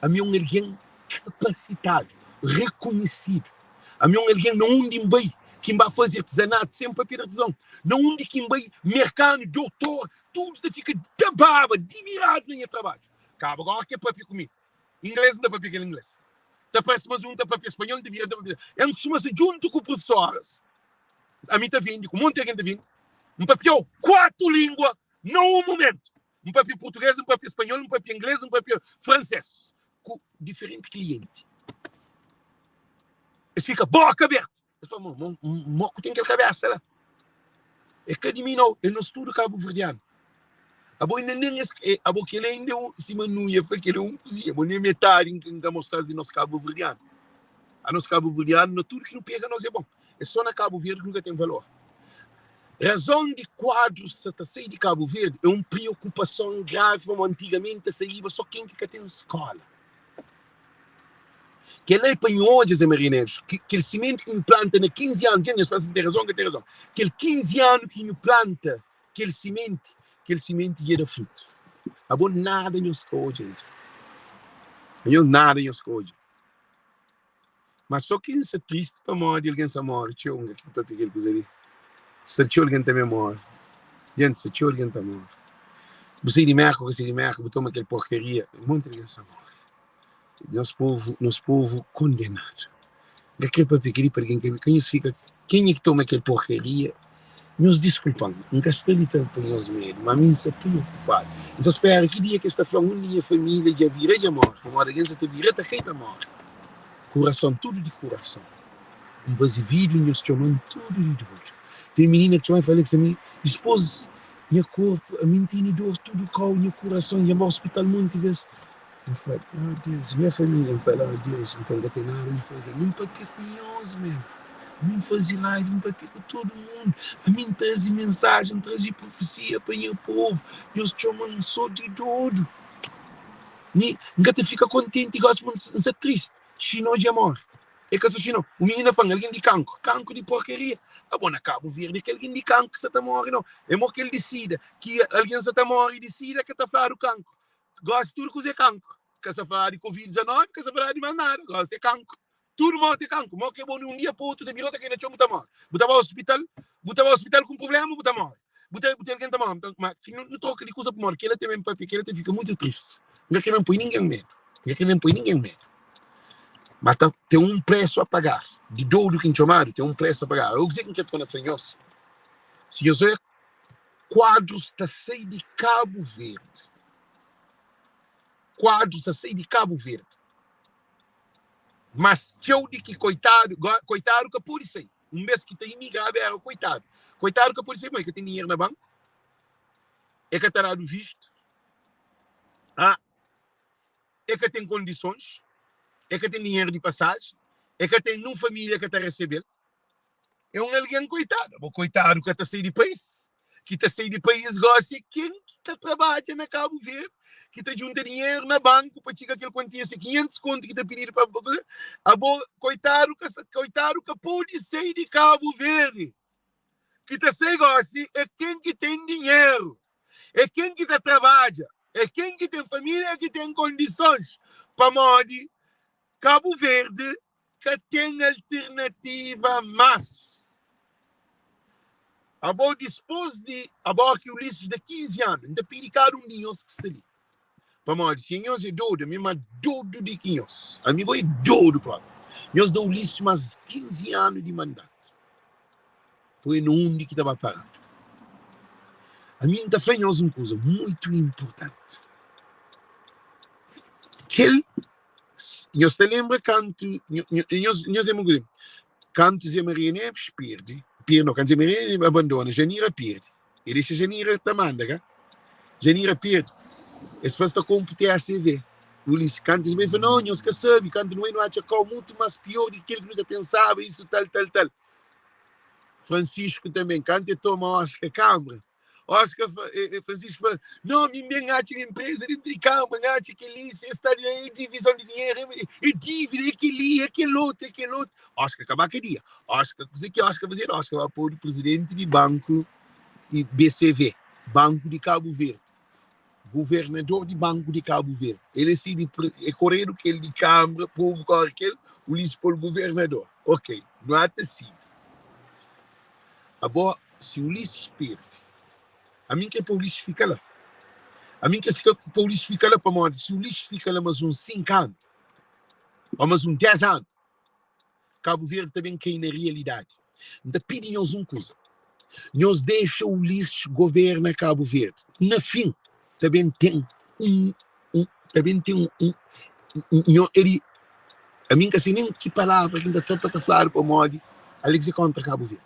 Ami é un algen kapasitadu, rekonhisidu. Ami é un algen na undi N bai, ki N ba faze artizanatu, sen papia di artizon, na undi ki N bai, merkanu, dotor, tudu ta fika ta baba, dimiradu na nha trabadju. Kaba gósi ki é papia ku mi inglês, N ta papia kel inglês. Ta parse ma un ta papia spanhol, N ta bira ta papia. N kustuma sta djuntu ku profesoras. Ami ta vende, ku monti algen ta vende. N papiau 4 lingua na un mumentu. N papia purtuges, N papia spanhol, N papia ingles, N papia franses ku diferenti klienti. Es fika boka abertu. Es fala, mo, mo ku ten kel kabesa la. É ka di mi nau, é nos tudu kabuverdianu. Abo inda nen es, é, abo kel ainda é un, sima Nuia fla, kel é un kuzia, abo nen metadi N ka mostra-s di nos kabuverdianu. Anos kabuverdianu, na tudu ki nu pega nos é bon. É só na Kabu Verdi ki nu ka ten valor. Razon di kuadrus sa ta sai di Kabu Verdi é un priokupason gravi pamodi antigamenti ta saíba só ken ki ka ten skola. Kel-la é pa nhu odja, Zé Maria Neves, ki kel simenti ki nhu planta na 15 anu, dja nhos fla si N ten razon, N ka ten razon, kel 15 anu ki nhu planta kel simenti, kel simenti dja da frutu. Abo nada nhos ka odja inda. Anhos nada nhos ka odja. Mas só ki N sta tristi pamodi algen sta móre txeu. N ka krê papia kel kuza li. Sta txeu algen tanbê móre. Djenti, sta txeu algen ta móre. Bu sai di Mérka ô ka sai di Mérka, bu toma kel porkaria, un monti algen sta móre. Nos povu, nos povu kondenadu. N ka krê papia kel-li pa algen ka, ka nhos fika, kenha ki toma kel porkaria, nhos diskulpa-m. N ka sta li ta poi nhos medu, má mi N sta preokupadu. N sta spera ki dia ki es ta fla-m un di nha família dja vira dja móre, pamodi algen sta ta vira ta kai ta móre. Kurason tudu di kurason N faze vídiu nhos txoma-m tudu di dodu Ten minina ki txoma-m i fla Alex ami Dispôs nha korpu ami N tene dor tudu kau nha kurason Dja N ba ospital monti vês N fla oh Deus Nha família N fla oh Deus N fla N ka ten nada di faze ami N papia ku nhos mésmu Ami N faze live N papia ku tudu mundu Ami N traze mensajen N traze profesia pa nha povu Nhos txoma-m sô di dodu. Mi N ka ta fika kontenti gosi ma N sta tristi. Xinó dja móre. É ka so xinó. Un minina fla-m, algen di kanku. Kanku di porkaria. Abo na Kabu Verdi é ka algen di kanku ki sa ta móre nau. É mo kel di sida. Ki algen sa ta móre di sida ka ta fladu kanku. Gosi tudu kuza é kanku. Ka sa fladu di kovid 19, ka sa fladu di más nada. Gosi é kanku. Tudu morti é kanku. Mo ke bo di un dia pa otu ta bira ta kai na txon bu ta móre. Bu ta ba ospital, bu ta ba ospital ku un prubléma bu ta móre. Bu ta bu ten algen ta móre. Nton, ma ki nu troka di kuza pamodi kela ta ben papia, kela ta fika mutu tristi. N ka kre ben poi ningen medu. N ka kre ben poi ningen medu. Ma ta ten un presu a pagar. Di dodu ki N txomadu, ten un presu a pagar. Agora kuzê ki N kre torna fla nhos? Si nhos odja. Kuadrus ta sai di Kabu Verdi. Kuadrus ta sai di Kabu Verdi. Mas txeu di ki koitadu, koitadu ka pode sai. Un bes ki ta imigraba era koitadu. Koitadu ka pode sai, ma e ka ten dinheru na banku, e ka ta dadu vistu, ah, e ka ten kondisons, e ka ten dinheru di pasaji, e ka ten nun familia ka ta resebe-l. É un algen koitadu. Bo koitadu ka ta sai di país. Ki ta sai di país gosi é ken ki ta trabadja na Kabu Verdi, ki ta djunta dinheru na banku pa txiga kel kuantia, se 500 kontu ki ta pididu pa abo koitadu ka koitadu ka pode sai di Kabu Verdi. Ki ta sai gosi é ken ki ten dinheru, é ken ki ta trabadja, é ken ki ten familia, ki ten kondisons. Pamodi Kabu Verdi Ka ten alternativa más. Abo dispôs di abo ki Ulisses da 15 anu, N ta pidi kada un di nhos ki sta li, pamodi si anhos é dodu, ami é más dodu di ki nhos. Ami bo é dodu própi. Nhos da Ulisses más 15 anu di mandatu. Poi na undi ki ta ba paradu. Ami N ta fla nhos un kuza muitu inportanti. Kel Nhos ta lenbra kantu nhos nhos lembra un kuza kantu Zé Maria Neves perde perde no kantu Zé Maria Neves abandona Janira perde e dexa Janira ta manda ka Janira perde es fla-s ta konpu TACV Ulisses kantu es bai fla no nhos ka sabe kantu nu bai nu atxa kau mutu mas pior di kel ki nu ta pensaba isu tal tal tal Francisco tanbe kantu e toma Oscar Câmara Oscar Francisco fla, no, mi ben atxa un empresa dentro di kama, N atxa kel-li, se sta di é divizon di dinheru, é dívida, é kel-li, é kel otu, é kel otu. Oscar ka ba kadia. Oscar, kuzê ki Oscar faze? Oscar ba podu presidenti di banku di BCV, Banku di Kabu Verdi, governador di Banku di Kabu Verdi. El é si di, é koredu kel di Kambra, povu kore kel, Ulisses pô-l governador. Ok, nu ata sigi. Abo si Ulisses perde, ami N kre pa Ulisses fika la. Ami N kre fika pa Ulisses fika la pamodi si Ulisses fika la mas uns 5 anu ô mas uns 10 anu, Kabu Verdi ta ben kai na rialidadi. N ta pidi nhos un kuza, nhos dexa Ulisses governa Kabu Verdi. Na fin, ta ben ten un, un ta ben ten un, nho eri ami nka sei nen ki palavra ki nta tra pa ka fladu pamodi Alex é kontra Cabo Verde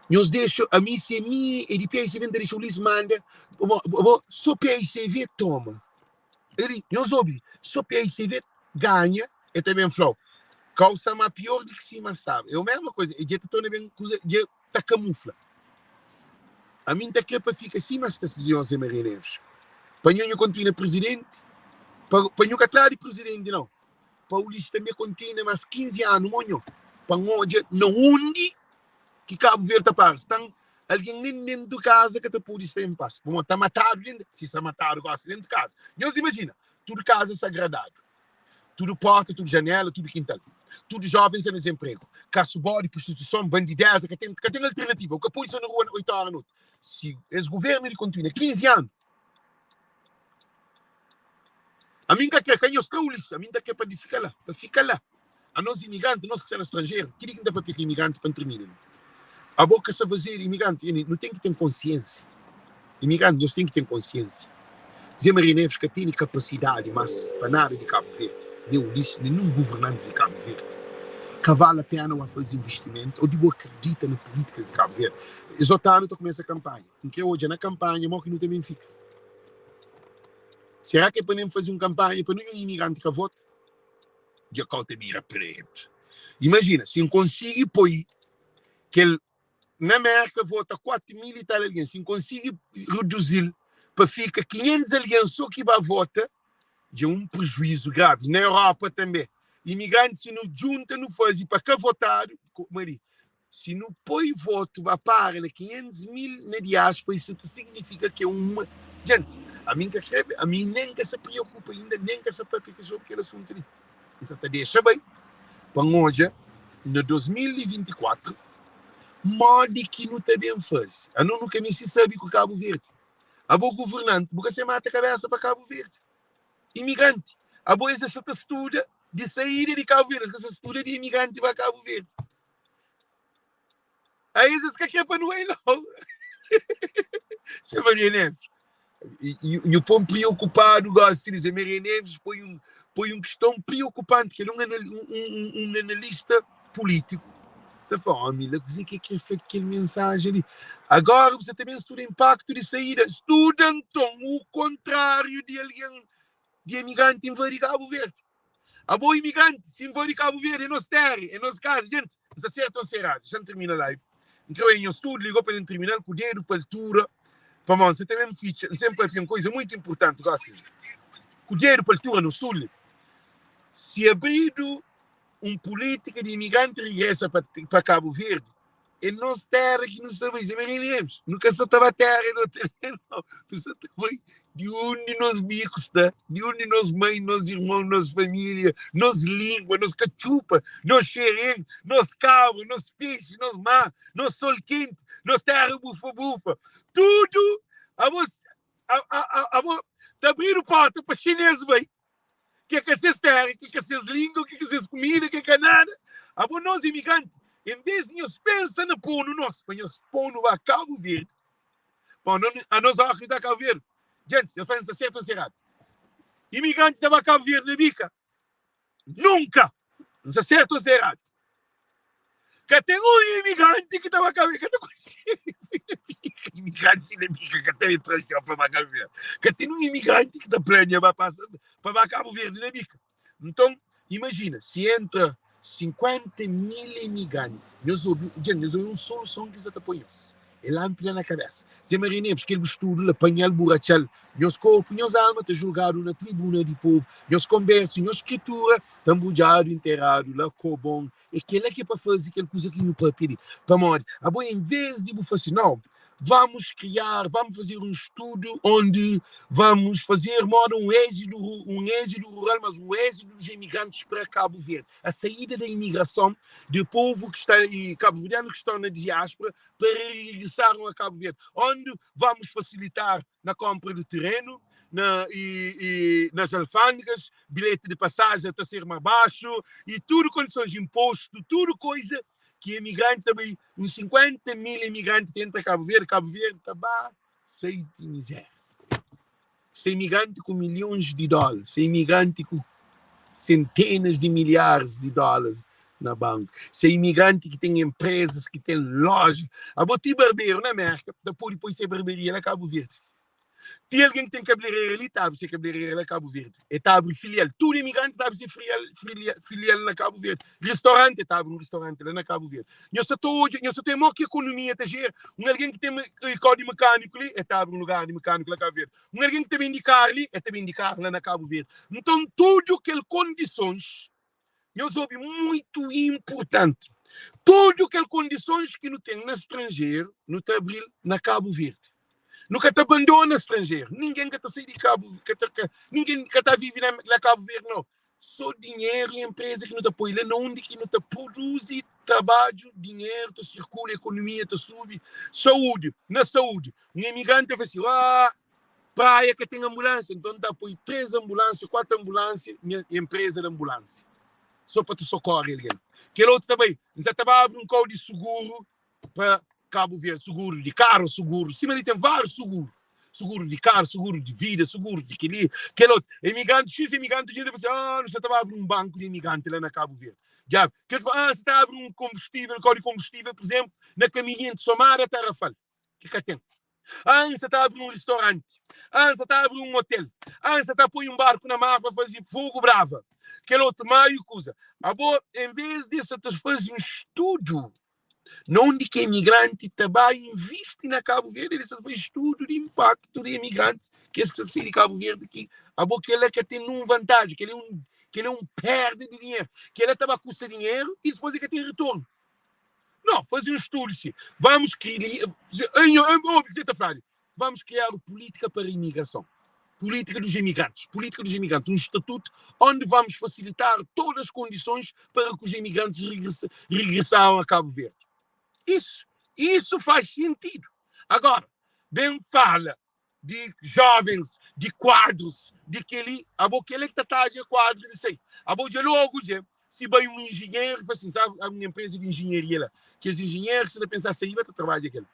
nhos dexa ami se mi é di PICV nta dexa Ulisses manda bo so PICV toma eri nhos obi so PICV ganha e ta ben flau kau sta ma pior di ki sima staba é o mesma coisa e dje ta torna ben kuza dje ta kamufla Ami N ta kre pa fika sima sta José Maria Neves. Pa nho nhu kontinua prizidenti, pa pa nhu ka tra di prizidenti nau. Pa Ulisses tanbe kontinua mas 15 anu mo nho, pa N odja na undi ki Kabu Verdi ta para. Sta algen nen dentu kaza ka ta pudi sta en pas, pamodi ta matadu dentu, si sta matadu gosi dentu kaza. Nhos imajina, tudu kaza sagradadu. Tudu porta, tudu janela, tudu kintal. Tudu jovens sta na dezenpregu. Kasu bodi, prostituison, bandideza, ka ten, ka ten alternativa. Bu ka podi sta na rua 8 ora noti. Si es guvernu di kontinua 15 anu, ami N ka kre ka nhos tra Ulisses, ami N ta kre pa di fika la, pa fika la. Anos imigranti, nos ki sta na stranjeru, kili ki N ta papia ku imigranti pa N tirmina li. Abo ka sta fazedu imigranti, nu ten ki ten konsiensia. Imigranti, nhos ten ki ten konsiensia. Zé Maria Neves ka tene kapasidadi mas pa nada di Kabu Verdi, nen Ulisses, nen nun guvernantis di Kabu Verdi. Ka vale a pena ba faze investimentu o di bu akredita na pulitikas di Kabu Verdi. Es otu anu ta kumesa kanpanha. N kre odja na kanpanha mo ki nu ta ben fika. Sera ki é pa nen faze un kanpanha pa ninhun imigranti ka vota? Dja kau ta bira pretu. Imajina si N konsigi poi kel Na Merka vota 4 mil i tal algen. Si N konsigi reduzi-l pa fika 500 algen so ki ba vota, dja un prejuizu gravi. Na Europa tanbe, imigranti si nu djunta nu faze pa ka votadu, Mari, si nu poi votu ba para na 500 mil na diaspora, isu ta signifika ki é un Djentis, ami N ka kre, ami nen N ka sa preokupa inda, nen N ka sa papia sobri kel asuntu li. N sa ta dexa bai pa N odja na 2024 modi ki nu ta ben faze. Anu nu ka meste sabe ku Kabu Verdi. Abo guvernanti bu ka se mata kabesa pa Kabu Verdi. Imigranti, abo es sa ta studa di saída di Kabu Verdi, es ka sa studa di imigranti ba Kabu Verdi. Aes es ka kre pa nu bai nau. Zé Maria Neves, nhu pô-m preokupadu gósi li. Zé Maria Neves poi un, poi un kiston preokupante, ki el é un, un, un, un analista pulítiku. Ta fla, ómi la, kuzê ki el krê fla ku kel mensajen li? Agora bu sa ta ben studa inpaktu di saída. Studa nton u kontráriu di algen di emigranti invadi Kabu Verdi. Abo imigranti, si invadi Kabu Verdi, é nos téra, é nos kaza. Djenti, N sta sertu ô N sta eradu? Xa N tirmina live. N krê oia nhos tudu li go pa N termina-l ku dedu pa altura, pamodi N sa ta ben fitxa. N sen papia un koza muitu inpurtanti gosi. Ku dedu pa altura nos tudu li. Si abridu un pulítika di imigranti rigresa pa, pa Kabu Verdi, é nos téra ki nu sta bai. Zé Maria Neves, nu ka sta ta ba téra di otu algen, nau. Nu sta ta bai di undi nos biku sta, di undi nos mãe, nos irmon, nos família, nos língua, nos katxupa, nos xerén, nos kabra, nos pexi, nos mar, nos sol kenti, nos téra bufa-bufa. Tudu abo, abo ta abridu porta pa xinês bai. Ke ka ses téra, ke ka ses língua, ke ka ses kumida, ke ka nada. Abo nos imigranti, en vez di nhos pensa na ponu nos, pa nhos ponu ba Kabu Verdi, pa no, anos óra ki nu ta Kabu Verdi, djentis, nhos fla-m si sta sertu o si eradu. Imigranti ta ba Kabu Verdi na bika? Nunka! N sta sertu o sta eradu? Ka ten un imigranti ki ta ba Kabu Verdi, ka ta konsigi imigranti na bika ka ta entra avion pa ba Kabu Verdi. Ka ten un imigranti ki ta plania ba pasa pa ba Kabu Verdi na bika. Nton, imajina si entra 50 mil imigranti. Nhos obi, djenti, nhos obi un soluson ki sa ta poi nhos. É lánpida na kabésa. Zé Maria Neves, kel bu studu la, panha-l, bu ratxa-l. Nhos korpu, nhos alma ta julgadu na tribuna di povu. Nhos konbersu, nhos skritura ta nbrudjadu, interadu la kobon. É kel-la ki é pa faze kel kuza ki nhu papia li. Pamodi, abo envês di bu fla si, Nau, vamos criar, vamos fazer um estudo onde vamos fazer moda um êxodo, um êxodo rural, mas um êxodo dos imigrantes para Cabo Verde. A saída da imigração de povo que está e cabo-verdianos que estão na diáspora para regressaram a Cabo Verde, onde vamos facilitar na compra de terreno, na, e, e nas alfândegas, bilhete de passagem até ser mais baixo, e tudo condições de imposto, tudo coisa que imigrante também, uns 50 mil imigrantes entra Cabo Verde, Cabo Verde tá ba, sai de miséria. Se imigrante com milhões de dólares, se imigrante com centenas de milhares de dólares na banco, se imigrante que tem empresas, que tem loja. Abo ti barbeiro na América, ta pode pôr ser barbearia na Cabo Verde. Ti algen ki ten kabeleireira li, ta abri se kabeleireira la Kabu Verdi. E ta abri filial. Tudu imigranti ta abri se filial, filial, filial na Kabu Verdi. Ristoranti, e ta abri un ristoranti la na Kabu Verdi. Nhos sa ta odja, nhos sa ta mo ki ekonomia ta jera. Un algen ki ten kau di mekaniku li, e ta abri un lugar di mekaniku la Kabu Verdi. Un algen ki ta bendi karu li, e ta bendi karu la na Kabu Verdi. Nton, tudu kel kondisons, nhos obi, muitu inpurtanti. Tudu kel kondisons ki nu ten na stranjeru, nu ta abri-l na Kabu Verdi. Nu ka ta abandona stranjeru. Ningen ka ta sai di Kabu, ka ta, ka, ningen ka ta vive na, na Kabu Verdi, nau. Sô dinheru i enpreza ki nu ta poi la na undi ki nu ta produzi trabadju, dinheru ta sirkula, ekonomia ta subi. Saúdi, na saúdi, un imigranti ta fla si, ah, Praia ka ten anbulánsia, nton N ta poi 3 anbulánsia, 4 anbulánsia nha enpreza di anbulánsia, so pa ta sokori algen. Kel otu ta bai, N sa ta ba abri un kau di suguru pa Kabu Verdi, suguru di karu, suguru, sima li ten várius suguru, suguru di karu, suguru di vida, suguru di kel-li, kel otu. Emigranti, xis emigranti dja ta fla si, ah, nu sa ta ba abri un banku di emigranti la na Kabu Verdi. Dja, kel otu fla, ah, N sa ta abri un konbustível, kau di konbustível, pur izénplu, na kaminhu entri Somada Tarrafal, ki ka ten. Ah, N sa ta abri un ristoranti. Ah, N sa ta abri un otel. Ah, N sa ta poi un barku na mar pa faze fogu brava. Kel otu maiu kuza. Abo, en vez di sa ta faze un studu na undi ki emigranti ta ba invisti na Kabu Verdi, el sa ta faze studu di inpaktu di emigrantis, kes ki sa ta sai di Kabu Verdi, ki abo kel-la ka ten nun vantaji, kel-la é un, kel-la é un perda di dinheru. Kel-la ta ba kusta dinheru i dipôs el ka ten ritornu. Não, fazer um estudo sim. Vamos criar. Vamos criar política para a imigração. Política dos imigrantes. Política dos imigrantes. Um estatuto onde vamos facilitar todas as condições para que os imigrantes regressa, regressaram a Cabo Verde. Isso, isso faz sentido. Agora, bem fala di jovens, di kuadrus, di kel-li, abo kel-li ki ta tadja kuadru di sai. Abo dja logu dja, si bai un injinheru, fla sin, sabe, un enpreza di injinharia la, kes injinheru ki sa ta pensa saíba ta trabadja kel.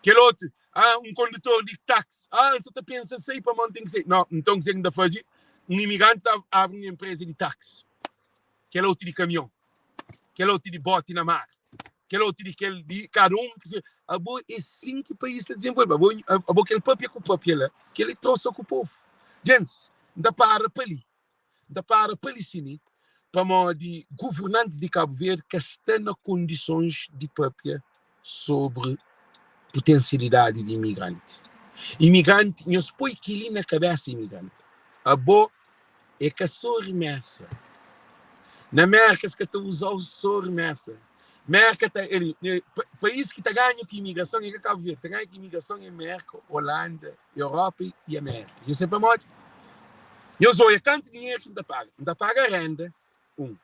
Kel otu, ah, un kondutor di taxi, ah, N sa ta pensa sai pamodi N ten ki sai. No, nton kuzê ki N ta faze? Un imigranti ta abri un enpreza di taxi, kel otu di kamion, kel otu di boti na mar, kel otu di kel di kada un ki se. Abo é sin ki país ta dizenvolve. Abo, abo kel papia ku papia la, kel li trosa ku povu. Gentis, N ta para pa li. N ta para pa li sini, pamodi governantis di Kabu Verdi ka sta na kondisons di papia sobri putensialidadi di imigranti. Imigranti, nhos poi keli na kabesa imigranti, abo é ka so remesa. Na Merka es ka ta uza-u so remesa. Merka ta, el, país ki ta ganha ku imigrason é ka Kabu Verdi, ta ganha ku imigrason é Merka, Holanda, Europa i Amérika. Nhos sabe pamodi? Nhos odja kantu dinheru ki N ta paga. N ta paga renda, 1. N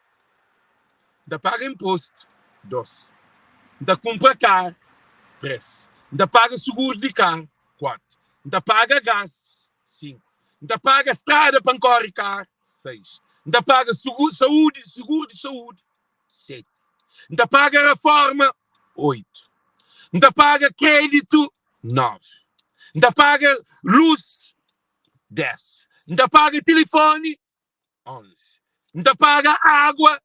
ta paga inpostu, 2. N ta kunpra karu, 3. N ta paga suguru di karu, 4. N ta paga gas, 5. N ta paga strada pa N kóre karu, 6. N ta paga suguru, saúdi, suguru di saúdi, 7. N ta paga reforma, 8. N ta paga kréditu, 9. N ta paga lus, 10. N ta paga tilifoni, 11. N ta paga água,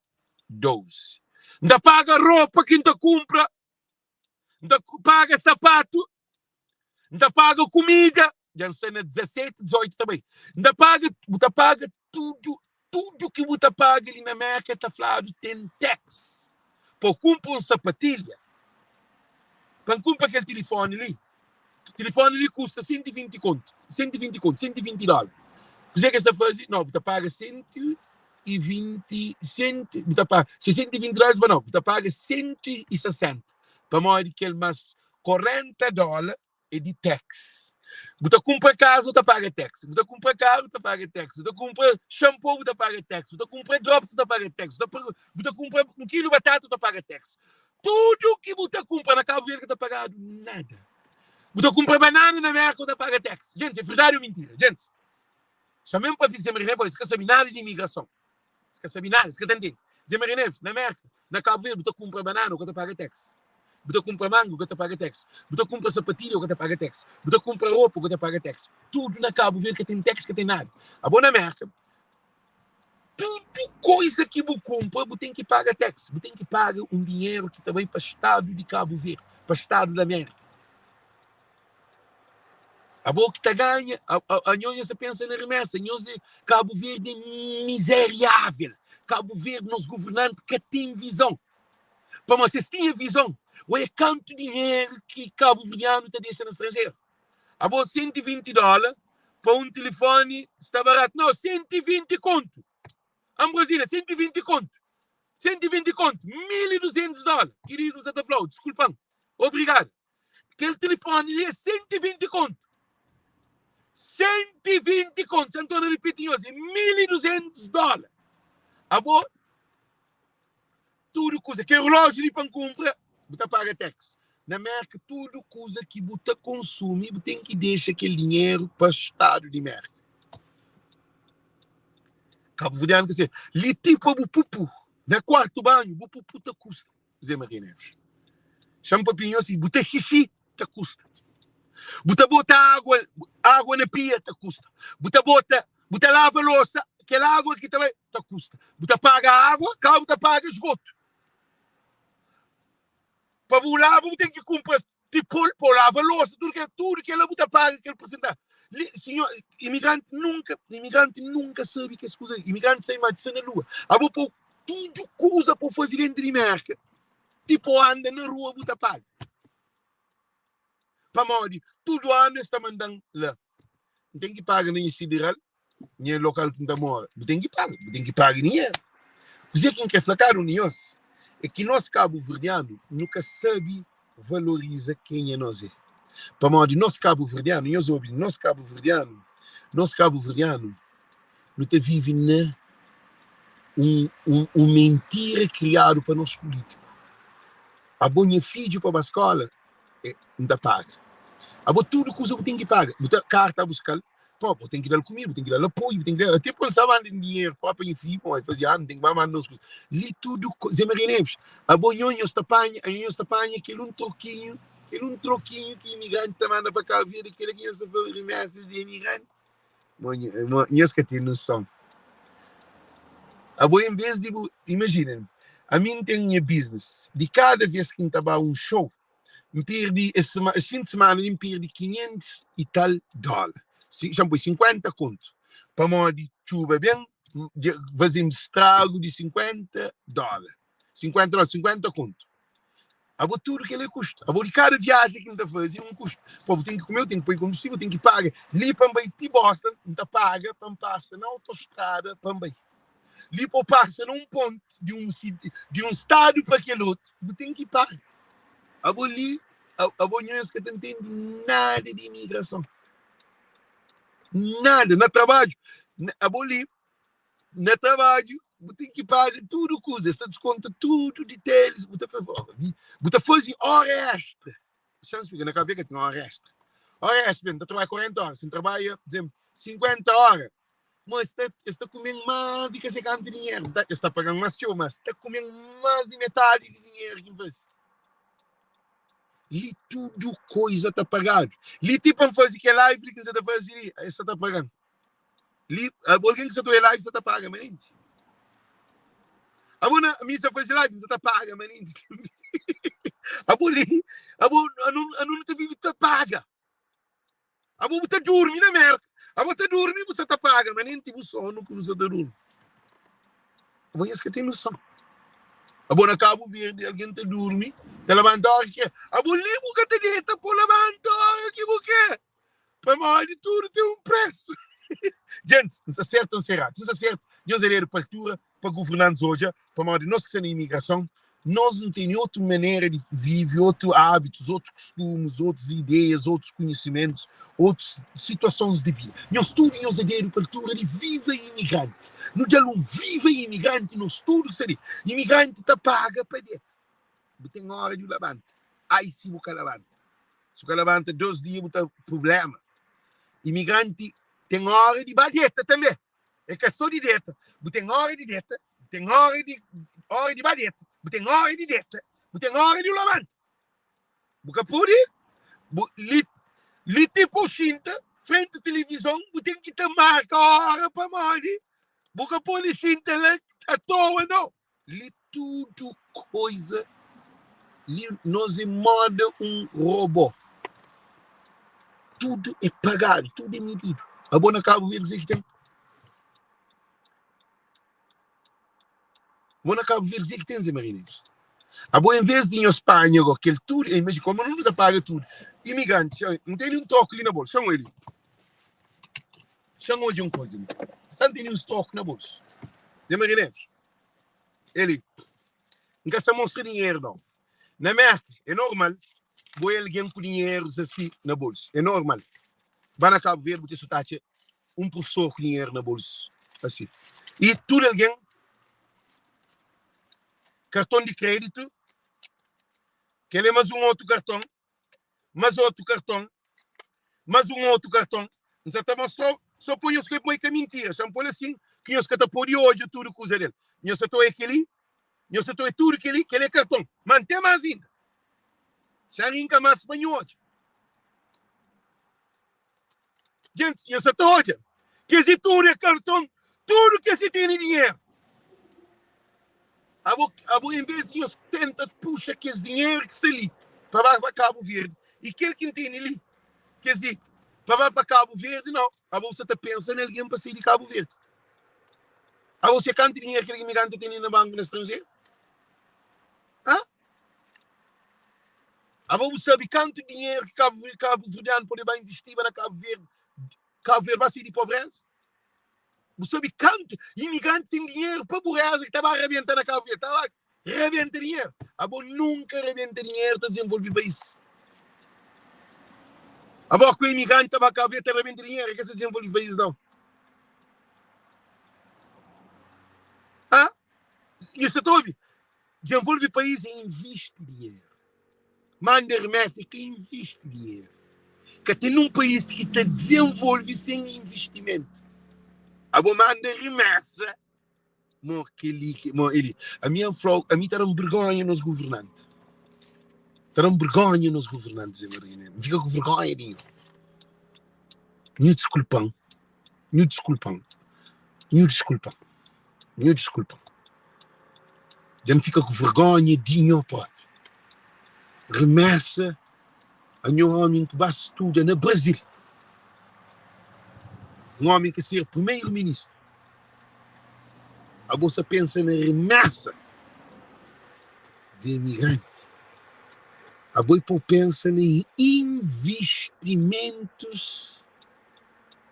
12. N ta paga ropa ki N ta kunpra, N ta paga sapatu, N ta paga kumida, dja N sta na 17, 18 ta bai. N ta paga, bu ta paga tudu, tudu ki bu ta paga li na Merka ta fladu ten tax. Pa bu kunpra un sapatilha, pa N kunpra kel tilifoni li, tilifoni li kusta 120 kontu, 120 kontu, 120 dóla. Kuzê ki es ta faze? No, bu ta paga 120, 100, bu ta paga, si 120 dóla, es fla, no, bu ta paga 160, pamodi kel mas 40 dóla é di tax. Bu ta kunpra kaza, bu ta paga tax. Bu ta kunpra karu, bu ta paga tax. Bu ta kunpra xanpô, bu ta paga tax. Bu ta kunpra drops, bu ta paga tax. Bu ta kunpra un kilu batata, bu ta paga tax. Tudu ki bu ta kunpra na Kabu Verdi ka ta pagadu nada. Bu ta kunpra banana na Merka, bu ta paga tax. Gentis, é verdadi ou mintira? Gentis, só mesmu pa fika sem es ka sabe nada di imigrason. Es ka sabe nada, es ka ta ntende. Zé Maria Neves, na Merka, na Kabu Verdi, bu ta kunpra banana, bu ka ta paga tax. Bu ta kunpra manga, bu ka ta paga tax. Bu ta kunpra sapatilha, bu ka ta paga tax. Bu ta kunpra ropa, bu ka ta paga tax. Tudu na Kabu Verdi ka ten tax, ka ten nada. Abo na Merka, tudu koisa ki bu kunpra, bu ten ki paga tax. Bu ten ki paga un dinheru ki ta bai pa stadu di Kabu Verdi, pa stadu da Merka. Abo ki ta ganha, anho nha sa pensa na remessa, nhos é Cabo Verde é miseriável. Cabo Verde, nos governante ka tem visão. Pamodi se es tinha visão, olha kantu dinheiro ki cabo verdiano ta dexa na estrangeiro. Abo 120 dólar pa um telefone sta barato. Não, 120 conto. Ambrosina, 120 conto. 120 conto, 1200 dólar. Querido, sa ta flau, desculpa-m. Obrigado. Kel tilifoni li é 120 kontu. 120 kontu. Xa N torna ripiti nhos, é 1200 dóla. Abo, tudu kuza, kel relójiu li pa N kunpra, bu ta paga tax. Na Merka, tudu kuza ki bu ta konsumi, bu ten ki dexa kel dinheru pa stadu di Merka. Kabuverdianu ta se, li ti pa bu pupu, na kuartu banhu, bu pupu ta kusta. Zé Maria Neves. Xa-m papia nho si, bu ta xixi, ta kusta. Bu ta bota água, água na pia, ta kusta. Bu ta bota, bu ta lava losa, kel água ki ta bai, ta kusta. Bu ta paga água, ka bu ta paga esgoto. Pa bu lava, bu ten ki kunpra tipol pa bu lava losa, tudu kel, tudu kel-la bu ta paga kel persentajen. Li, sinhor, imigranti nunka, imigranti nunka sabe kes kuza li. Imigranti sabe ma sta na lua. Abo po tudu kuza po faze dentru di Merka, ti po anda na rua bu ta paga. Pamodi tudu anu es ta manda-m la. N ten ki paga na nha sideral, nha lokal ki N ta mora. Bu ten ki paga, bu ten ki paga dinheru. Kuzê ki N krê fla kada un di nhos é ki nos kabuverdianu nu ka sabe valoriza kenha nos é. Pamodi nos kabuverdianu, nhos obi, nos kabuverdianu, nos kabuverdianu nu ta vive na un, un, un mentira kriadu pa nos pulítiku. Abo nha fidju pa ba skóla, é, N ta paga. Abo tudu kuza bu ten ki paga. Bu ta karta buskal, pô, bu ten ki dal kumida, bu ten ki dal apoio, bu ten ki dal, até pô sa manda dinheiro próprio nha filho, pô, fazer ano, tem que mandar umas coisas. Li tudo, Zé Maria Neves, abo nho, nho ta panha, nho ta panha aquele um troquinho. Kel un trokinhu ki imigranti ta manda pa Kabu Verdi, kel-la ki nhos ta fla remesas di imigranti? Mo mo nhos ka ten noson. Abo en vez di bu imajina, ami N ten nha business, di kada vez ki N ta ba un show, N perdi es sema es fin di semana li N perdi 500 i tal dóla. Si xa N poi 50 kontu, pamodi txuba ben dja faze-m stragu di 50 dóla. 50 dóla, 50 kontu. Abo tudu kel-li é kustu. Abo di kada viajen ki N ta faze é un kustu. Pô, bu ten ki kume, bu ten ki poi konbustível, bu ten ki paga. Li pa N bai ti Boston, N ta paga pa N pasa na autostrada pa N bai. Li pa bu pasa na un ponti di un di un stadu pa kel otu, bu ten ki paga. Abo li, abo nhos ka ta ntende nada di imigrason. Nada. Na trabadju, abo li, na trabadju bu ten ki paga tudu kuza, es ta diskonta tudu di telis, bu ta bu ta fazi ora extra. Xa N splika, na Kabu Verdi ka ten ora extra. Ora extra, N ta trabadja 40 ora, si N trabadja, pur izemplu, 50 ora, ma es ta es ta kumen más di ka sei kantu dinheru, es ta pagan más txeu, mas ta kumen más di metadi di dinheru ki N fazi. Li tudu koiza ta pagadu. Li ti pa N fazi kel live li ki N sa ta fazi li, es sa ta pagan. Li, abo algen ki sa ta oia live sa ta paga manenti. Abo na mi sa fazi live sa ta paga manenti. Abo li, abo anu anu nu ta vivi ta paga. Abo bu ta durmi na Merka. Abo ta durmi bu sa ta paga manenti bu sonu ku bu sa ta durmi. Abo nhos ka ten noson. Abo na Kabu Verdi algen ta durmi, ta labanta ora ki ke. Abo li bu ka ta deta po labanta ora ki bu ke. Pamodi tudu ten un presu. Gentis, N sta sertu o N sta eradu? Si N sta sertu, nhos é dedu pa altura pa guvernantis odja, pamodi nos ki sta na imigrason, nos nu tene otu manera di vive, otu ábitus, otus kustumus, otus ideias, otus konhisimentus, otus situasons di vida. Nhos tudu nhos da dedu pa altura di viva imigranti. Nu da-l un viva imigranti nos tudu ki sta li. Imigranti ta paga pa deta. Bu ten óra di bu labanta. Ai si bu ka labanta. Si bu ka labanta dos dia bu ta prublema. Imigranti ten ora di ba deta tanbe. É ka so di deta. Bu ten ora di deta, bu ten ora di ora di ba deta, bu ten ora di deta, bu ten ora di labanta. Bu ka pudi bu li li ti po xinta frenti tilivizon bu ten ki ta marka ora pamodi bu ka pudi xinta la atoa nau. Li tudu koiza li nos é moda un robô. Tudu é pagadu, tudu é mididu. Abo na Kabu Verdi kuzê ki ten? Abo na Kabu Verdi kuzê ki ten, Zé Marinês? Abo en vez di nhos panha go kel tudu, imajina komu nu ta paga tudu. Imigranti, N tene un troku li na bolsu, xa-m odja li. Xa-m odja un koza li. Sta N tene uns troku na bolsu. Zé Marinês. Eli, N ka sta mostra dinheru nau. Na Merka é normal bo é algen ku dinherus asi na bolsu. É normal. Ba na Kabu Verdi bu ta ta atxa un prufesor ku dinheru na bolsu asi. I tudu algen karton di kreditu, kel é mas un otu karton. Mas otu karton, mas un otu karton. N sa ta mostra-u, so pa nhos ka ma i ka mintira. Xa N pô-l asin, ki nhos ka ta pode odja tudu kuza del. Nhos sa ta oia kel-li, nhos sa ta oia tudu kel-li, kel-li é karton. Má N ten más inda. Xa N rinka más pa nhu odja. Gentis, nhos sa ta odja kes i tudu é karton, tudu kes i tene dinheru. Abo, abo en vez di nhos tenta puxa kes dinheru ki sta li pa ba pa Kabu Verdi i kel ki N tene li, kes i pa ba pa Kabu Verdi, nau. Abo bu sa ta pensa na algen pa sai di Kabu Verdi. Abo se kantu dinheru kel imigranti tene na banku na stranjeru? Ha? Abo bu sabe kantu dinheru ki kabu kabuverdianu pode ba investiba na Kabu Verdi, Kabu Verdi ba sai di pobreza? Bu sabe kantu imigranti ten dinheru pa bureza ki ta ba rabenta na Kabu Verdi, ta ba rabenta dinheru. Abo nunka rabenta dinheru ta dizenvolve país. Abo ku imigranti ta ba Kabu Verdi ta rabenta dinheru, e ka sa dizenvolve país nau. Ha? Nhu sa ta obi? Dizenvolve país é invisti dinheru. Manda remesa é ka invisti dinheru. Ka ten nun país ki ta dizenvolve sen investimentu. Abo manda remesa, mo keli, mo eli. Ami N fla-u, ami ta da-m vergonha nos governanti. Ta da-m burgonha nos governantis Zé Maria Neves. N fika ku vergonha di nho. Nhu diskulpa-m, nhu diskulpa-m, nhu diskulpa-m, nhu diskulpa-m. Dja N fika ku vergonha di nho propi. Remesa a nho omi ku ba studa na Brazil. Un omi ki ser primeiro ministro. Abo sa pensa na remesa di imigranti. Abo é pa bu pensa na investimentus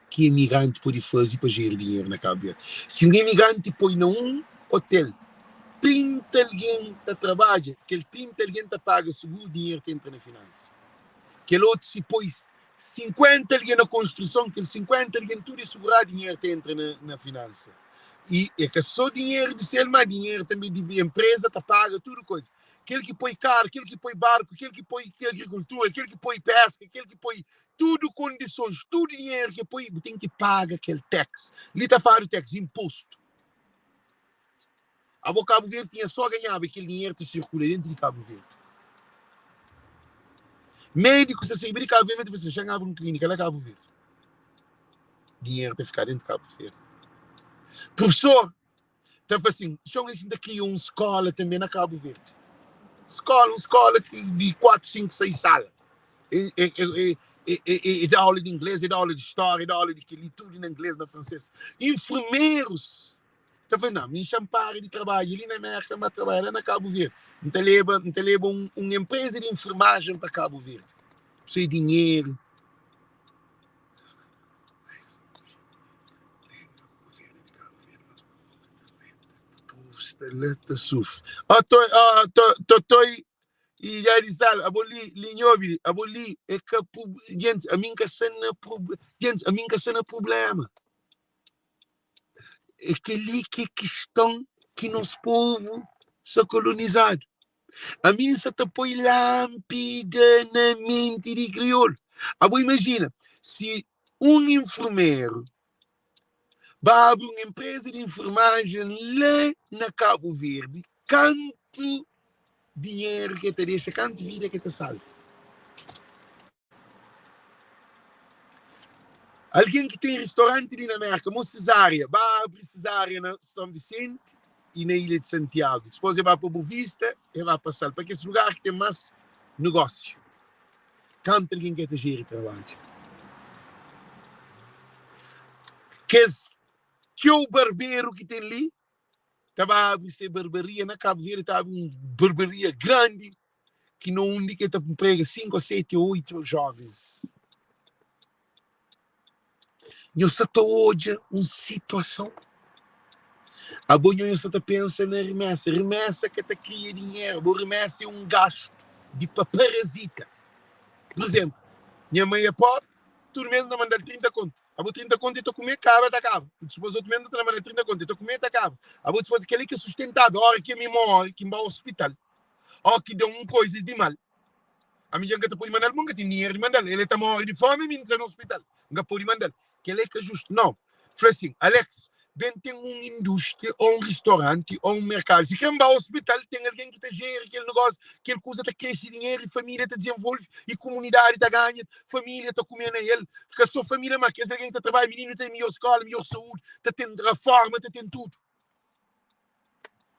ki imigranti pode faze pa jeri dinheru na Kabu Verdi. Si un imigranti poi na un otel 30 algen ta trabadja, kel 30 algen ta paga suguru, dinheru ta entra na finansa. Kel otu si poi 50 algen na konstruson, kel 50 algen tudu é suguradu, dinheru ta entra na finansa. I é ka sô dinheru di sel, má dinheru tanbê di enpreza ta paga tudu koza. Kel ki poi karu, kel ki poi barku, kel ki poi agrikultura, kel ki poi peska, kel ki poi tudu kondisons, tudu dinheru ki poi, bu ten ki paga kel tax. Li ta fladu tax, inpostu. Abo Kabu Verdi tinha só ganhaba kel dinheru ta sirkula dentu di Kabu Verdi. Médiku ta saiba di Kabu Verdi ta fla sin, xa N abri un klínika la Kabu Verdi. Dinheru ta fika dentu Kabu Verdi. Profesor ta fla sin, xa N ta kria un skóla tanbe na Kabu Verdi. Skóla, un skóla ki di 4, 5, 6 sala. E, e, e, e, e, e da aula di inglês, e da aula di história, e da aula di kel-li, tudu na inglês, na fransês. Enfermerus ta fla, Não, mi xa-m para di trabadja li na Mérka, N ba trabadja la na Kabu Verdi. N ta leba, N ta leba un, un enpreza di enfermajen pa Kabu Verdi. Precisa di dinheru. Povu sta la ta sufri. Ó, to, ó, to, Totoi i dja di sal, abo li, li nhobi, abo li é ka, gentis, ami N ka sta na, gentis, ami N ka sta na prublema. É kel-li ki é kiston ki nos povu sta kolonizadu. Ami N sa ta poi lánpida na menti di kriolu. Abo imajina si un infermeru ba abri un enpreza di infermajen la na Kabu Verdi, kantu dinheru ki el ta dexa, kantu vida ki el ta salva? Algen ki ten ristoranti li na Merka, mo Cesária, ba abri Cesária na São Vicente e na Ilha de Santiago. Dipôs e ba pa Boa Vista, e ba pa Sal, pa kes lugar ki ten más negósiu. Kantu algen ki ta jeri trabadju? Kes txeu barberu ki ten li, ta ba abri se barbaria na Kabu Verdi, ta abri un barbaria grandi ki na undi ki el ta nprega 5 ô 7 ô 8 jovens. Nhos sta ta odja un situason. Abo nho sta ta pensa na remesa. Remesa ka ta kria dinheru. Bo remesa é un gastu di pa parazita. Pur izénplu, nha mai é pobri, tudu mês N ta manda-l 30 kontu. Abo 30 kontu e ta kume, kaba ta kaba. Dipôs otu mês N ta manda-l 30 kontu, e ta kume, ta kaba. Abo dipôs kel-li ki é sustentável. Óra ki ami móre, ki N ba ospital, ó ki da un koizas di mal, ami dja N ka ta pode manda-l, mon ka ten dinheru di manda-l. El ta móre di fómi, ami N sta na ospital, N ka pode manda-l. Kel-li é ka justu. Nau. Fla sin, Alex, ben ten un indústria, ô un ristoranti, ô un merkadu. Si kre N ba ospital, ten algen ki ta jeri kel negósiu, kel kuza ta krese dinheru i família ta dizenvolve i kumunidadi ta ganha, família ta kume na el. Ka sô família, má kes algen ki ta trabadja, mininu ta ten midjór skóla, midjór saúdi, ta ten raforma, ta ten tudu.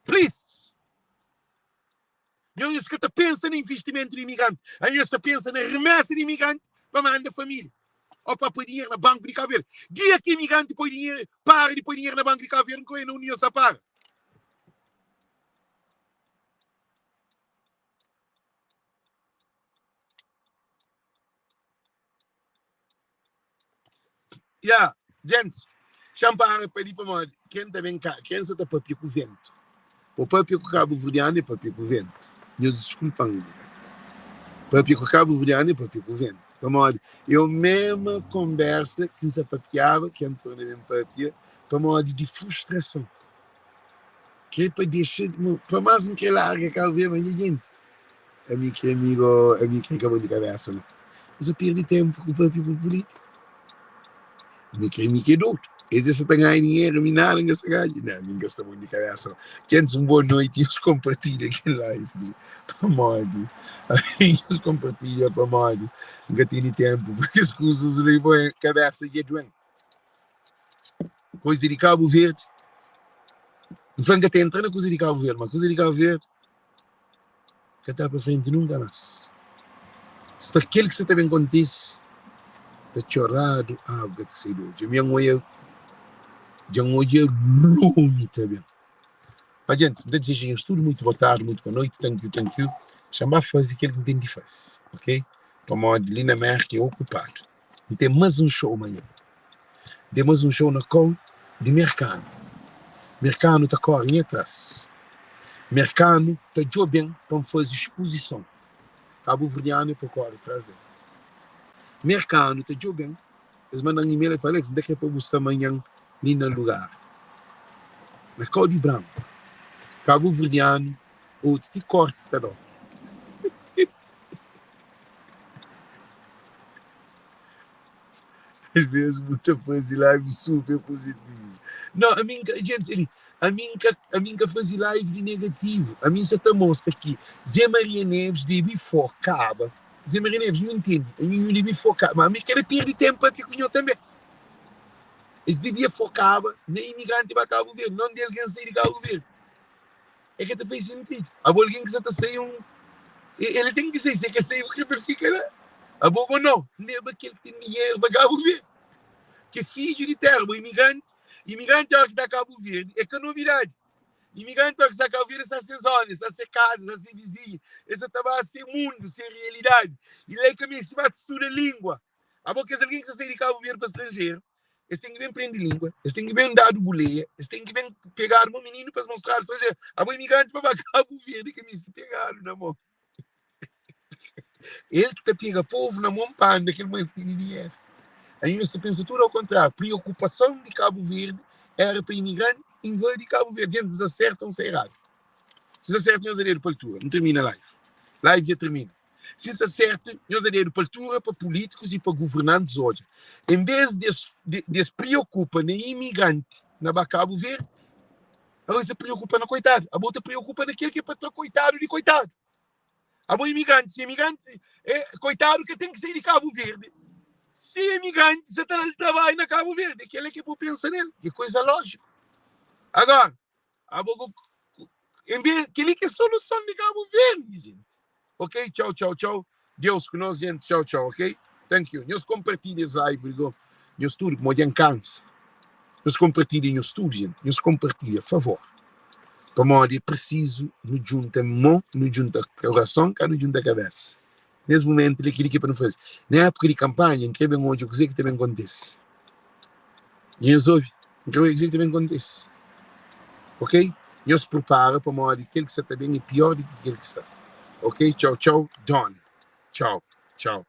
Please! Nhos ka ta pensa na investimentu di imigranti, nhos ta pensa na remesa di imigranti pa manda família ou pa poi dinheru na banku di Kabu Verdi. Dia ki imigranti poi dinheru, para di poi dinheru na banku di Kabu Verdi, nko é na undi nhos ta para. Ya, gentis, xa-m para pa li pamodi ken ta ben ka, ken sa ta papia ku ventu. Po papia ku kabuverdianu é papia ku ventu. Nhos diskulpa-m, papia ku kabuverdianu é papia ku ventu. Pamodi é o mema konbersa ki N sa papiaba ki N torna ben papia pamodi di frustrason. Kre pa dexa, pa más N kre larga Kabu Verdi, ma nha genti, Ami ki amigo, ami ki ka bon di kabesa no. N sa pirdi tempu ku papia pa pulítika. Mi ki ami ki é dodu. Es dja sa ta ganha dinheru, mi nada N ka sa ganha. Nah, mi N ka sta bon di kabesa no. Gentis, un boa noiti, nhos konpartilha kel live li pamodi nhos konpartilha pamodi N ka tene tenpu pa kes kuzas li, bo kabesa dja duen. Koisa di Kabu Verdi, N fla N ka ta entra na kuza di Kabu Verdi, ma kuza di Kabu Verdi ka ta pa frenti nunka mas. Sta kel ki sa ta ben kontise ta txoradu agu ka ta sai di odju. Ami N oia dja N odja lumi ta ben. Ma djentis, N ta dizeja nhos tudu muitu boa tardi, muitu boa noiti, thank you, thank you. Xa N ba faze kel ki N ten di faze, ok? Pamodi li na Merka é okupadu. N ten mas un show manhan. N ten mas un show na kau di merkanu. Merkanu ta kóre nha tras. Merkanu ta djobe-m pa N faze spuzison. Kabuverdianu é pa kóre tras des. Merkanu ta djobe-m, es manda-m email, el fla, Alex, N ta kre pa bu sta manhan li na lugar, na kau di branku. Kabuverdianu, otu ti kórti ta da-u. Às vezes bu ta faze live super positivo. Não, a mim, gente, ali, a mim, a mim ka faze live de negativo. A mim só ta mostra que Zé Maria Neves debe focaba. Zé Maria Neves não entende. A mim debe focar. Mas a mim quer perder tempo aqui com eu também. Eles devia focaba na imigrante para Cabo Verde, não de alguém sair de Cabo Verde. É que te faz sentido. Há alguém que só tá sair um. Ele tem que sair, se quer sair, porque ele fica lá. A boa não, leva aquele que tem dinheiro para Cabo Verde. Que é filho de terra, o imigrante. Imigrante é que está Cabo Verde, é que é novidade. Imigrante é que está Cabo Verde, está sem zona, está sem casa, está sem vizinho, está sem mundo, sem realidade. E lá é que se bate estuda língua. Abo kes algen ki sta sai di Kabu Verdi pa stranjeru, es ten ki ben prende lingua, es ten ki ben dadu buleia, es ten ki ben pegadu mo mininu pa es mostradu stranjeru. Abo imigranti pa ba Kabu Verdi ka misti pegadu na mon. El ki ta pega povu na mon pa anda kel mon el ki tene dinheru. Aí nhos ta pensa tudu ao kontráriu. Priokupason di Kabu Verdi era pa imigranti invadi Kabu Verdi. Djentis aserta ou nsa eradu? Si nsa sertu nhos da dedu pa altura. N termina live. Live dja termina. Si sta sertu, nhos da dedu pa altura pa pulítikus i pa guvernantis odja. En bes di es di es priokupa na imigranti na ba Kabu Verdi, abo es ta priokupa na koitadu. Abo ta priokupa na kel ki é pa tra koitadu di koitadu. Abo imigranti, si imigranti é koitadu ka ten ki sai di Kabu Verdi. Si imigranti sa ta dal trabadju na Kabu Verdi, kel la ki bu pensa nel, é koisa lójiku. Agora, Abo ku, ku, em vez, kel-li ki é soluson di Cabo Verde, gente. Ok? Tchau, tchau, tchau. Deus ku nós, gente. Tchau, tchau, ok? Thank you. Nhos compartilha es live, ligo. Nhos tudo, como dja cansa. Nhos compartilha nhos tudo, gente. Nhos compartilha, favor. Pamodi é preciso nu junta mão, nu junta coração, ka nu junta cabeça. Nes momento li, kel-li ki é pa nu faze. Na época di campanha, N kre ben odja kuzê ki ta ben kontise. Nhos obi? N kre odja kuzê ki ta ben kontise. Ok? Nhos pripara pamodi kel ki sa ta ben é pior di ki kel ki sta. Ok? Txau, txau. Done. Txau, txau.